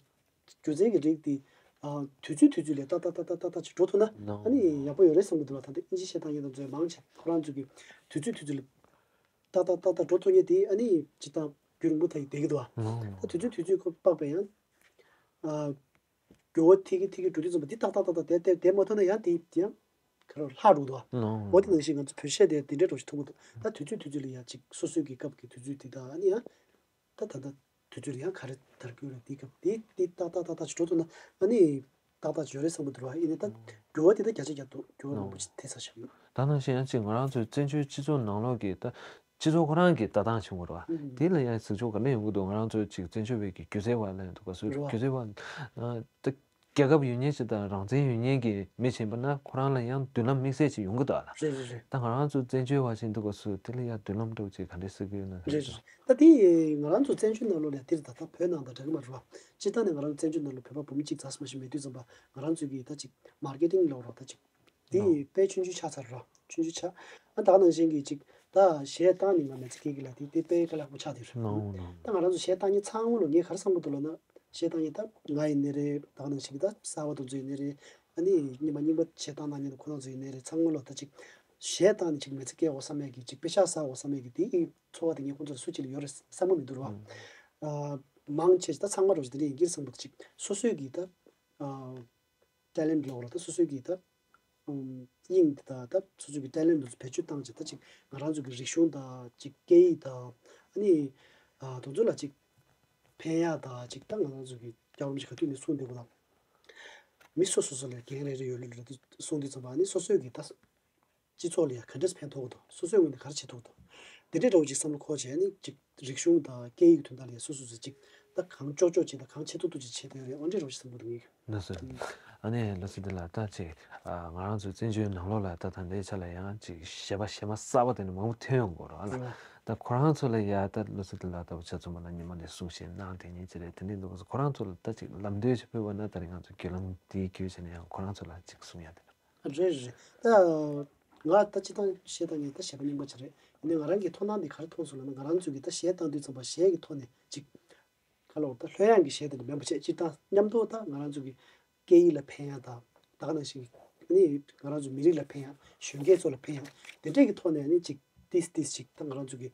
སྒྱུ་རྩལ་གྱི་རིགས་དེ། ཨ། དུས་ཚོད་དུས་ཚོད་ལ་ཏག་ཏག་ཏག་ཏག་ཏག་ཏག་ཅིག་འགྲོ་ཐུབ་ན། ནོ། ཨ་ནི་ཡག་པོ་ཡོད་རེད་བསམ་གྱི་འདུག་ལ། ད་ལྟ་ཨིན་ཇི་གཞས་བཏང་མཁན་དེ་ཚོ་མང་ཆེ་ཁོ་རང་ཚོ་གི་དུས་ཚོད་དུས་ཚོད་ལ་ཏག་ཏག་ཏག་ཏག་འགྲོ་ཐུབ་མཁན་དེ་ཨ་ནི་སྤྱིར་བཏང་རྒྱུན་རིང་པོ་ད་ཡི་བསྡད་ཀྱི་འདུག་ཨ། ནོ་ནོ། ད་དུས་ཚོད་དུས་ཚོད་ཁོ་དཔག་པའི་ཡང་། ཨ། འགྱུར་བ་ཐེབས་ཀྱི་ཐེབས་ཀྱི་འགྲོ་དུས་ཙམ་པ་འདི་ཏག་ཏག་ཏག་ཏག་བསྡད་བསྡད་བསྡད་མ་ཐུབ་ན་ཡང་དེ་དེ་ཡང་ཁ་རོག་ལྷག་འགྲོ་འདུག་ཨ། ནོ། འོ། དེ་ནང་བཞིན་ང་ཚོ་བོད་གཞས་དེ་དེ་འདྲའི་འགྲོ་ཞིག་མཐོང་གི་འདུག་ད་དུས་ཚོད་དུས་ཚོད་ལ་ཡང་ཅིག་སོ་སོའི་གི་སྐབས་ཀྱི་དུས་ཚོད་དེ་དང་ཨ་ནི་ཡང་། ད་ད་ལྟ་དུས་ཚོད་ལ་ཡང་ག་རེ་དར་གྱི་ཡོད་རེད། དེའི་སྐབས་དེ་དེ་ཏག་ཏག་ཏག་ཏག་ཅིག་འགྲོ་ཐུབ་ན་ཨ་ནི་ཏག་ཏག་ཅིག་ཡོད་རེད་བསམ་གྱི་འདུག་ར། ཡིན་ནའི་ད་འགྱུར་བ་དེ་ད་བརྒྱ་ཆ་བརྒྱ་འདུག་འགྱུར་བ་མང་པོ་ཅིག་ཐེབས་ཚར་བཞག་ཡོད། ད་ནང་བཞིན་ཡང་ཅིག་ང་རང་ཚོའི་བཙན་བྱོལ་སྤྱི་ཚོགས་ནང་ལོགས་ཀྱི་ད་སྤྱི་ཚོགས་ཁོ་རང་གི་ལྟ་སྟངས་བྱུང་བ་རེད་བ། ཨུམ། དེ་ལ་ཡང་གཟིགས་ཕྱོགས་ག་འདྲ་ཡོང་གི་འདུག་ང་རང་ཚོའི་ཅིག་བཙན་བྱོལ་བའི་གི་སྒྱུ་རྩལ་བ་ལ་ཡང་འདུག་ག་སུ་རེད་བ། སྒྱུ་རྩལ་བ། ཨ། ད་རྒྱལ་ཁབ་ཡོད་མཁན་ཞིག་དང་རང་བཙན་ཡོད་མཁན་གྱི་མི་བྱས་པ་ན་ཁོ་རང་ལ་ཡང་མདུན་ལམ་དམིགས་བསལ་ཅིག་ཡོང་གི་འདུག་ཨ་ལ། རེད་རེད་རེད། ད་ང་རང་ཚོ་བཙན་བྱོལ་བ་ཞིག་འདུག་ག་སུ་དེ་ལ་ཡང་མདུན་ལམ་འདྲ་བོ་ཅིག་ག་འདྲ་གཟིགས་ཀྱི་ཡོད་ན། རེད་རེད་རེད། ད་དེ་ང་རང་ཚོ་བཙན་བྱོལ་ནང་ལོགས་ལ་དེར་ད་ལྟ་བོད་ནང་དང་འདྲ་གི་མ་རེད་བ། སྤྱིར་བཏང་ནས་ང་རང་བཙན་བྱོལ་ནང་ལ་བོད་པ་བུ་མོ་གཅིག་ཙམ་མ་ཞིག་མེད་དུས་ཙམ་པ་ང་རང་ཚོའི་གི་ད་ཅིག་མར་ཀེ་ཊིང་ལབ་རོགས། ད་ཅིག་དེ་ནོ། དཔེ་ཆུང་ཆུང་ཆགས་ཚར་རོ། ཆུང་ཆུང་ཆགས། ཨ། ད་ག་ནང་བཞིན་གྱི་ཅིག་ད་གཞས་བཏང་ནི་ང་མི་ཚེ་སྐྱེལ་གྱི་ལ་དེ་དེ་དཔེ་དཀའ་ལས་ཁག་པོ་ཆགས་དེ་རེད། ནོ་ནོ། ད་ང་རང་ཚོ་གཞས་བཏང་མཁན་ཚང་མ་ལོ་ངས་ག་རེ་བསམ་གྱི་འདུག་ལབ་ན། གཞས་བཏང་མཁན་ད་ང་ཡིན་ནི་རེད། ད་ག་ནང་བཞིན་གྱི་ད་གསར་པ་དེ་ཚོ་ཡིན་ནི་རེད། ཨ་ནི་སྔོན་མ་རྙིང་པ་གཞས་བཏང་གནང་མཁན་དེ་ཁོ་རང་ཚོ་ཡིན་ནི་རེད། ཚང་མ་ལོ་ད་ཅིག་གཞས་བཏང་ནི་ཅིག་མི་ཚེ་སྐྱེལ་དགོས་བསམ་ཡས་ཀྱི་ཅིག་དཔེ་ཤག་ཟ་དགོས་བསམ་ཡས་ཀྱི་དེ་ཡི་ཚོར་བ་དེ་ངས་ཁོང་ཚོ་ལ་སུ་གཅིག་ལ་ཡོད་རེད་བསམ་གྱི་མི་འདུག་ར་བ། ཨུམ། ཨ། མང་ཆེ་ད་ཚང་མ་རོགས་ཅིག་དེ་འདྲ་ཡིན་གྱི་རེད་བསམ་གྱི་འདུག་ཅིག་སོ་སོའི་གི་ད། ཨ། ཊེ་ལེན་ཊི་ལབ་ར། ད་སོ་སོའི་གི་ད། ཨམ། དབྱིངས་དེ་དག་ད་སོ་སོའི་གི་ཊེ་ལེན་ཊི་དེ་ཚོ་བེད་སྤྱོད་བཏང་བྱས་ད་ཅིག་ང་རང་ཚོ་གི་རིག་གཞུང་དང་ཅིག་སྐད་ཡིག་དང་ཨ་ནི། ཨ། དེ་ཚོ་ལ་ཅིག་ཕན་ཡག་དང་ཅིག་ད་ང་རང་ཚོ་གི་རྒྱལ་བ་རིན་པོ་ཆེ་ག་དུས་ནས་གསུངས་བསྡད་པ་དང་། མི་སོ་སོ་སོ་ལ་འགན་རེ་རེ་ཡོད་ལུགས་རེད་དེ་གསུངས་དུས་ཙམ་པ་ཨ་ནི་སོ་སོའི་གི་ད་སྤྱི་ཚོགས་ལ་ཡང་ག་འདྲས་ཕན་ཐོགས་ཀྱི་འདུག་སོ་སོའི་ངོས་ནས་ག་རེ་བྱེད་ཐུབ་ཀྱི་འདུག་དེ་འདྲའི་འདྲ་བོ་ཅིག་བསམ་བློ་འཁོར་བྱས་ནས་ཅིག་རིག་གཞུང་དང་སྐད་ཡིག་དོན་དག་ལ་ཡང་སོ་སོ་སོ་ཅིག་ད་གང་ལྕོགས་ལྕོགས་ཅིག་དང་གང་ཆེ་ཏོག་ཏོ་ཅིག་བྱེད་ཐུབ་ཡོད་རེད། འོ་འདྲའི་འདྲ་བོ་ཅིག་བསམ་གྱི་འདུག་ངས། ལགས་སོ། ཨ་ནི་ལགས་སོ། འདི་ལ་ད་ཅིག་ཨ། ང་རང་ཚོའི་བཙན་བྱོལ་ནང་ལོགས་ལ་ད་ད་ལྟའི་ཆ་ལ་ཡང་ཅིག་གཞས་པ་གཞས་མ་གསར་པ་དེ་འདྲ་མང་པོ་ཐོན་ཡོང་གི་རེད་ལ། ད་ཁོ་རང་ཚོ་ལ་ཡ་ད་ལགས་སོ། འདི་ལ་ད་བུ་ཆ་ཚང་མ་ལ་ཉི་མ་ནས་གསུང་བཤད་གནང་དེ་ཉིན་ཅི་རེད་དེ་འདྲའི་འདུག་ཁོ་རང་ཚོ་ལ་ད་ཅིག་ལམ་སྟོན་ཞིག་ཕུལ་བ་ན་ད་རེས་ང་ཚོ་བརྒྱུད་ལམ་འདིའི་བརྒྱུད་བྱས་ནས་ཡང་ཁོ་རང་ཚོ་ལ་ཅིག་གསུང་ཡ་དེ། རེད་རེད། ད་ང་ད་སྤྱིར་བཏང་གཞས་བཏང་མཁན་ད་གཞས་པ་རྙིང་པ་ཅིག་རེད། ཡིན་ནའི་ང་རང་གི་མཐོང་སྣང་འདི་ག་རེ་མཐོང་སོང་ལབ་ན། ང་རང་ཚོ་གི་ད་གཞས་བཏང་དུས་ཙམ་པ་གཞས་ཀྱི་ཐོག་ནས་ཅིག་ག་ལ་བ་ད་ལྷོད་ཡངས་ཀྱི་གཞས་དེ་འདྲ་མིན་པ་བྱས། སྤྱིར་བཏང་མཉམ་དུ་ད་ང་རང་ཚོ་གི་སྐད་ཡིག་ལ་ཕན་ཡག་དང་། ད་ག་ནང་བཞིན་ནི་ང་རང་ཚོ་མི་རིགས་ལ་ཕན་ཡག་གཞོན་སྐྱེས་ཚོ་ལ་ཕན་ཡག་དེ་འདྲས་ཀྱི་ཐོག་ནས་ནི་ཅིག་ཏིས་ཏིས་ཅིག་ད་ང་རང་ཚོ་གི་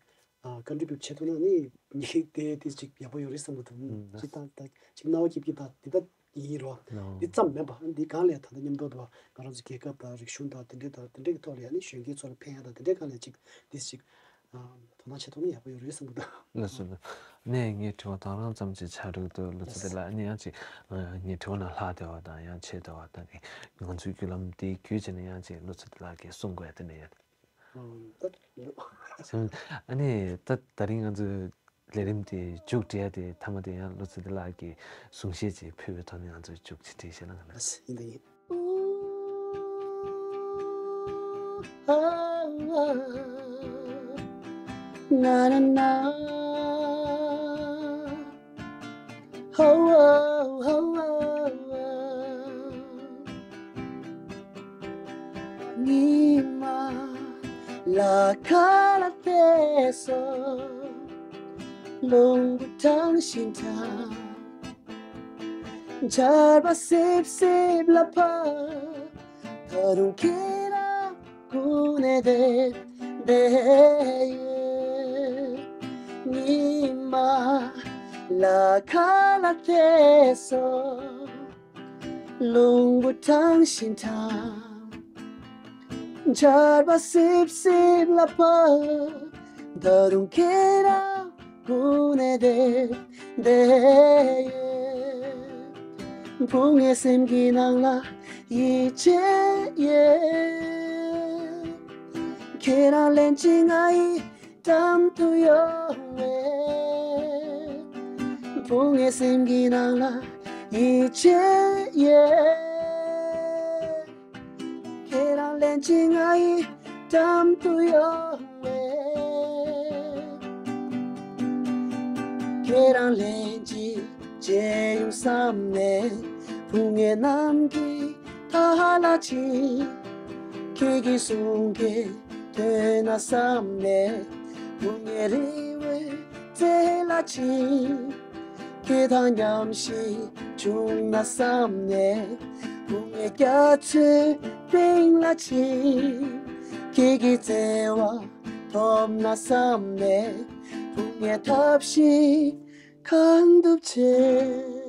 ཨ། ཀོན་ཊི་བྷིའུཊ་བྱེད་ཐུབ་ན་ནི་ངས་དེ་ཏིས་ཅིག་ཡག་པོ་ཡོད་རེད་བསམ་གྱི་འདུག་ཨུམ། སྤྱིར་བཏང་ད་ཅིག་རྣ་བ་སྐྱིད་སྐྱིད་དང་འདི་ད་ཡིན་རོ། ཨོ། འདི་ཙམ་མིན་པ་འདི་སྒང་ལས་ད་ལྟ་མཉམ་དུ་དུ་བ་ང་རང་ཚོ་རྒྱལ་ཁབ་དང་རིག་གཞུང་དང་དེ་འདྲའི་དང་དེ་འདྲའི་གི་ཐོག་ལ་ཡང་ནི་གཞོན་སྐྱེས་ཚོ་ལ་ཕན་ཡག་དང་དེ་འདྲའི་སྒང་ལས་ཅིག་འདི་ཅིག་ཨ། དོ་སྣང་བྱེད་ཐུབ་ན་ཡག་པོ་ཡོད་རེད་བསམ་གི་འདུག་ལགས་སོ། ནས་ངའི་དྲི་བ་དང་རང་ཙམ་ཅིག་ཆགས་འགྲོ་གི་འདུག་ལོ་ཚོད་དེ་ལ་ནི་ཡང་ཅིག་ངའི་དྲི་བ་ནང་ལྷག་བསྡད་པ་དང་ཡང་ཆད་བསྡད་པ་དང་གི་ང་ཚོའི་བརྒྱུད་ལམ་དེའི་བརྒྱུད་བྱས་ནས་ཡང་ཅིག་ལོ་ཚོད་དེ་ལ་གི་གསུང་དགོས་ཡ་དེ་འདྲ་ཡོད། ཨ་ནི་ད་ད་རིང་ང་ཚོའི་ ལས་རིམ་དེ་མཇུག་སྒྲིལ་ཡ་དེ་མཐའ་མ་དེ་ཡང་བློ་བཟང་བདེ་ལགས་ཀྱིས་གསུང་བཤད་ཅིག་ཕུལ་བའི་ཐོག་ནས་ང་ཚོས་མཇུག་ཅིག་སྒྲིལ་ཞེས་གནང་གི་ལགས། ཡིན་ད་ཡིན། ཉི་མ་ལ་ཁ་ལ་བལྟས་སོ། རླུང་བུ་གྲང་ཞིང་གྲང་། ཆར་པ་སིབ་སིབ་ལ་བབས། ད་རུང་ཁྱེད་རང་སྒུག་ནས་བསྡད་བསྡད་ཡོད། ཉི་མ་ལ་ཁ་ལ་བལྟས་སོ། རླུང་བུ་གྲང་ཞིང་གྲང་། ཆར་པ་སིབ་སིབ་ལ་བབས། ད་རུང་ཁྱེད་རང་སྒུག་ནས་བསྡད་བསྡད་ཡོད། བུ་ངའི་སེམས་ཀྱི་ནང་ལ་ཡིད་ཆེས་ཡོད། ཁྱེད་རང་ལན་གཅིག་ང་ཡི་འགྲམ་དུ་ཡོང་བས། བུ་ངའི་སེམས་ཀྱི་ནང་ལ་ཡིད་ཆེས་ཡོད། ཁྱེད་རང་ལན་གཅིག་ང་ཡི་འགྲམ་དུ་ཡོང་བས། ཁྱེད་རང་ལན་གཅིག་མཇལ་ཡོང་བསམ་ནས། བུ་ངའི་ནམ་མཁའི་མཐའ་ལ་ཕྱིན། ཁྱེད་ཀྱི་གསུང་སྐད་ཐོས་ན་བསམ་ནས། བུ་ངའི་རི་བོའི་རྩེ་ལ་ཕྱིན། ཁྱེད་དང་མཉམ་ཞིག་བྱུང་ན་བསམ་ནས། བུ་ངའི་རྒྱ་མཚོའི་གཏིང་ལ་ཕྱིན། ཁྱེད་ཀྱི་བརྩེ་བ་ཐོབ་ན་བསམ་ནས། བུ་ངའི་ཐབས་ཤེས་གང་ཐུབ་བྱས།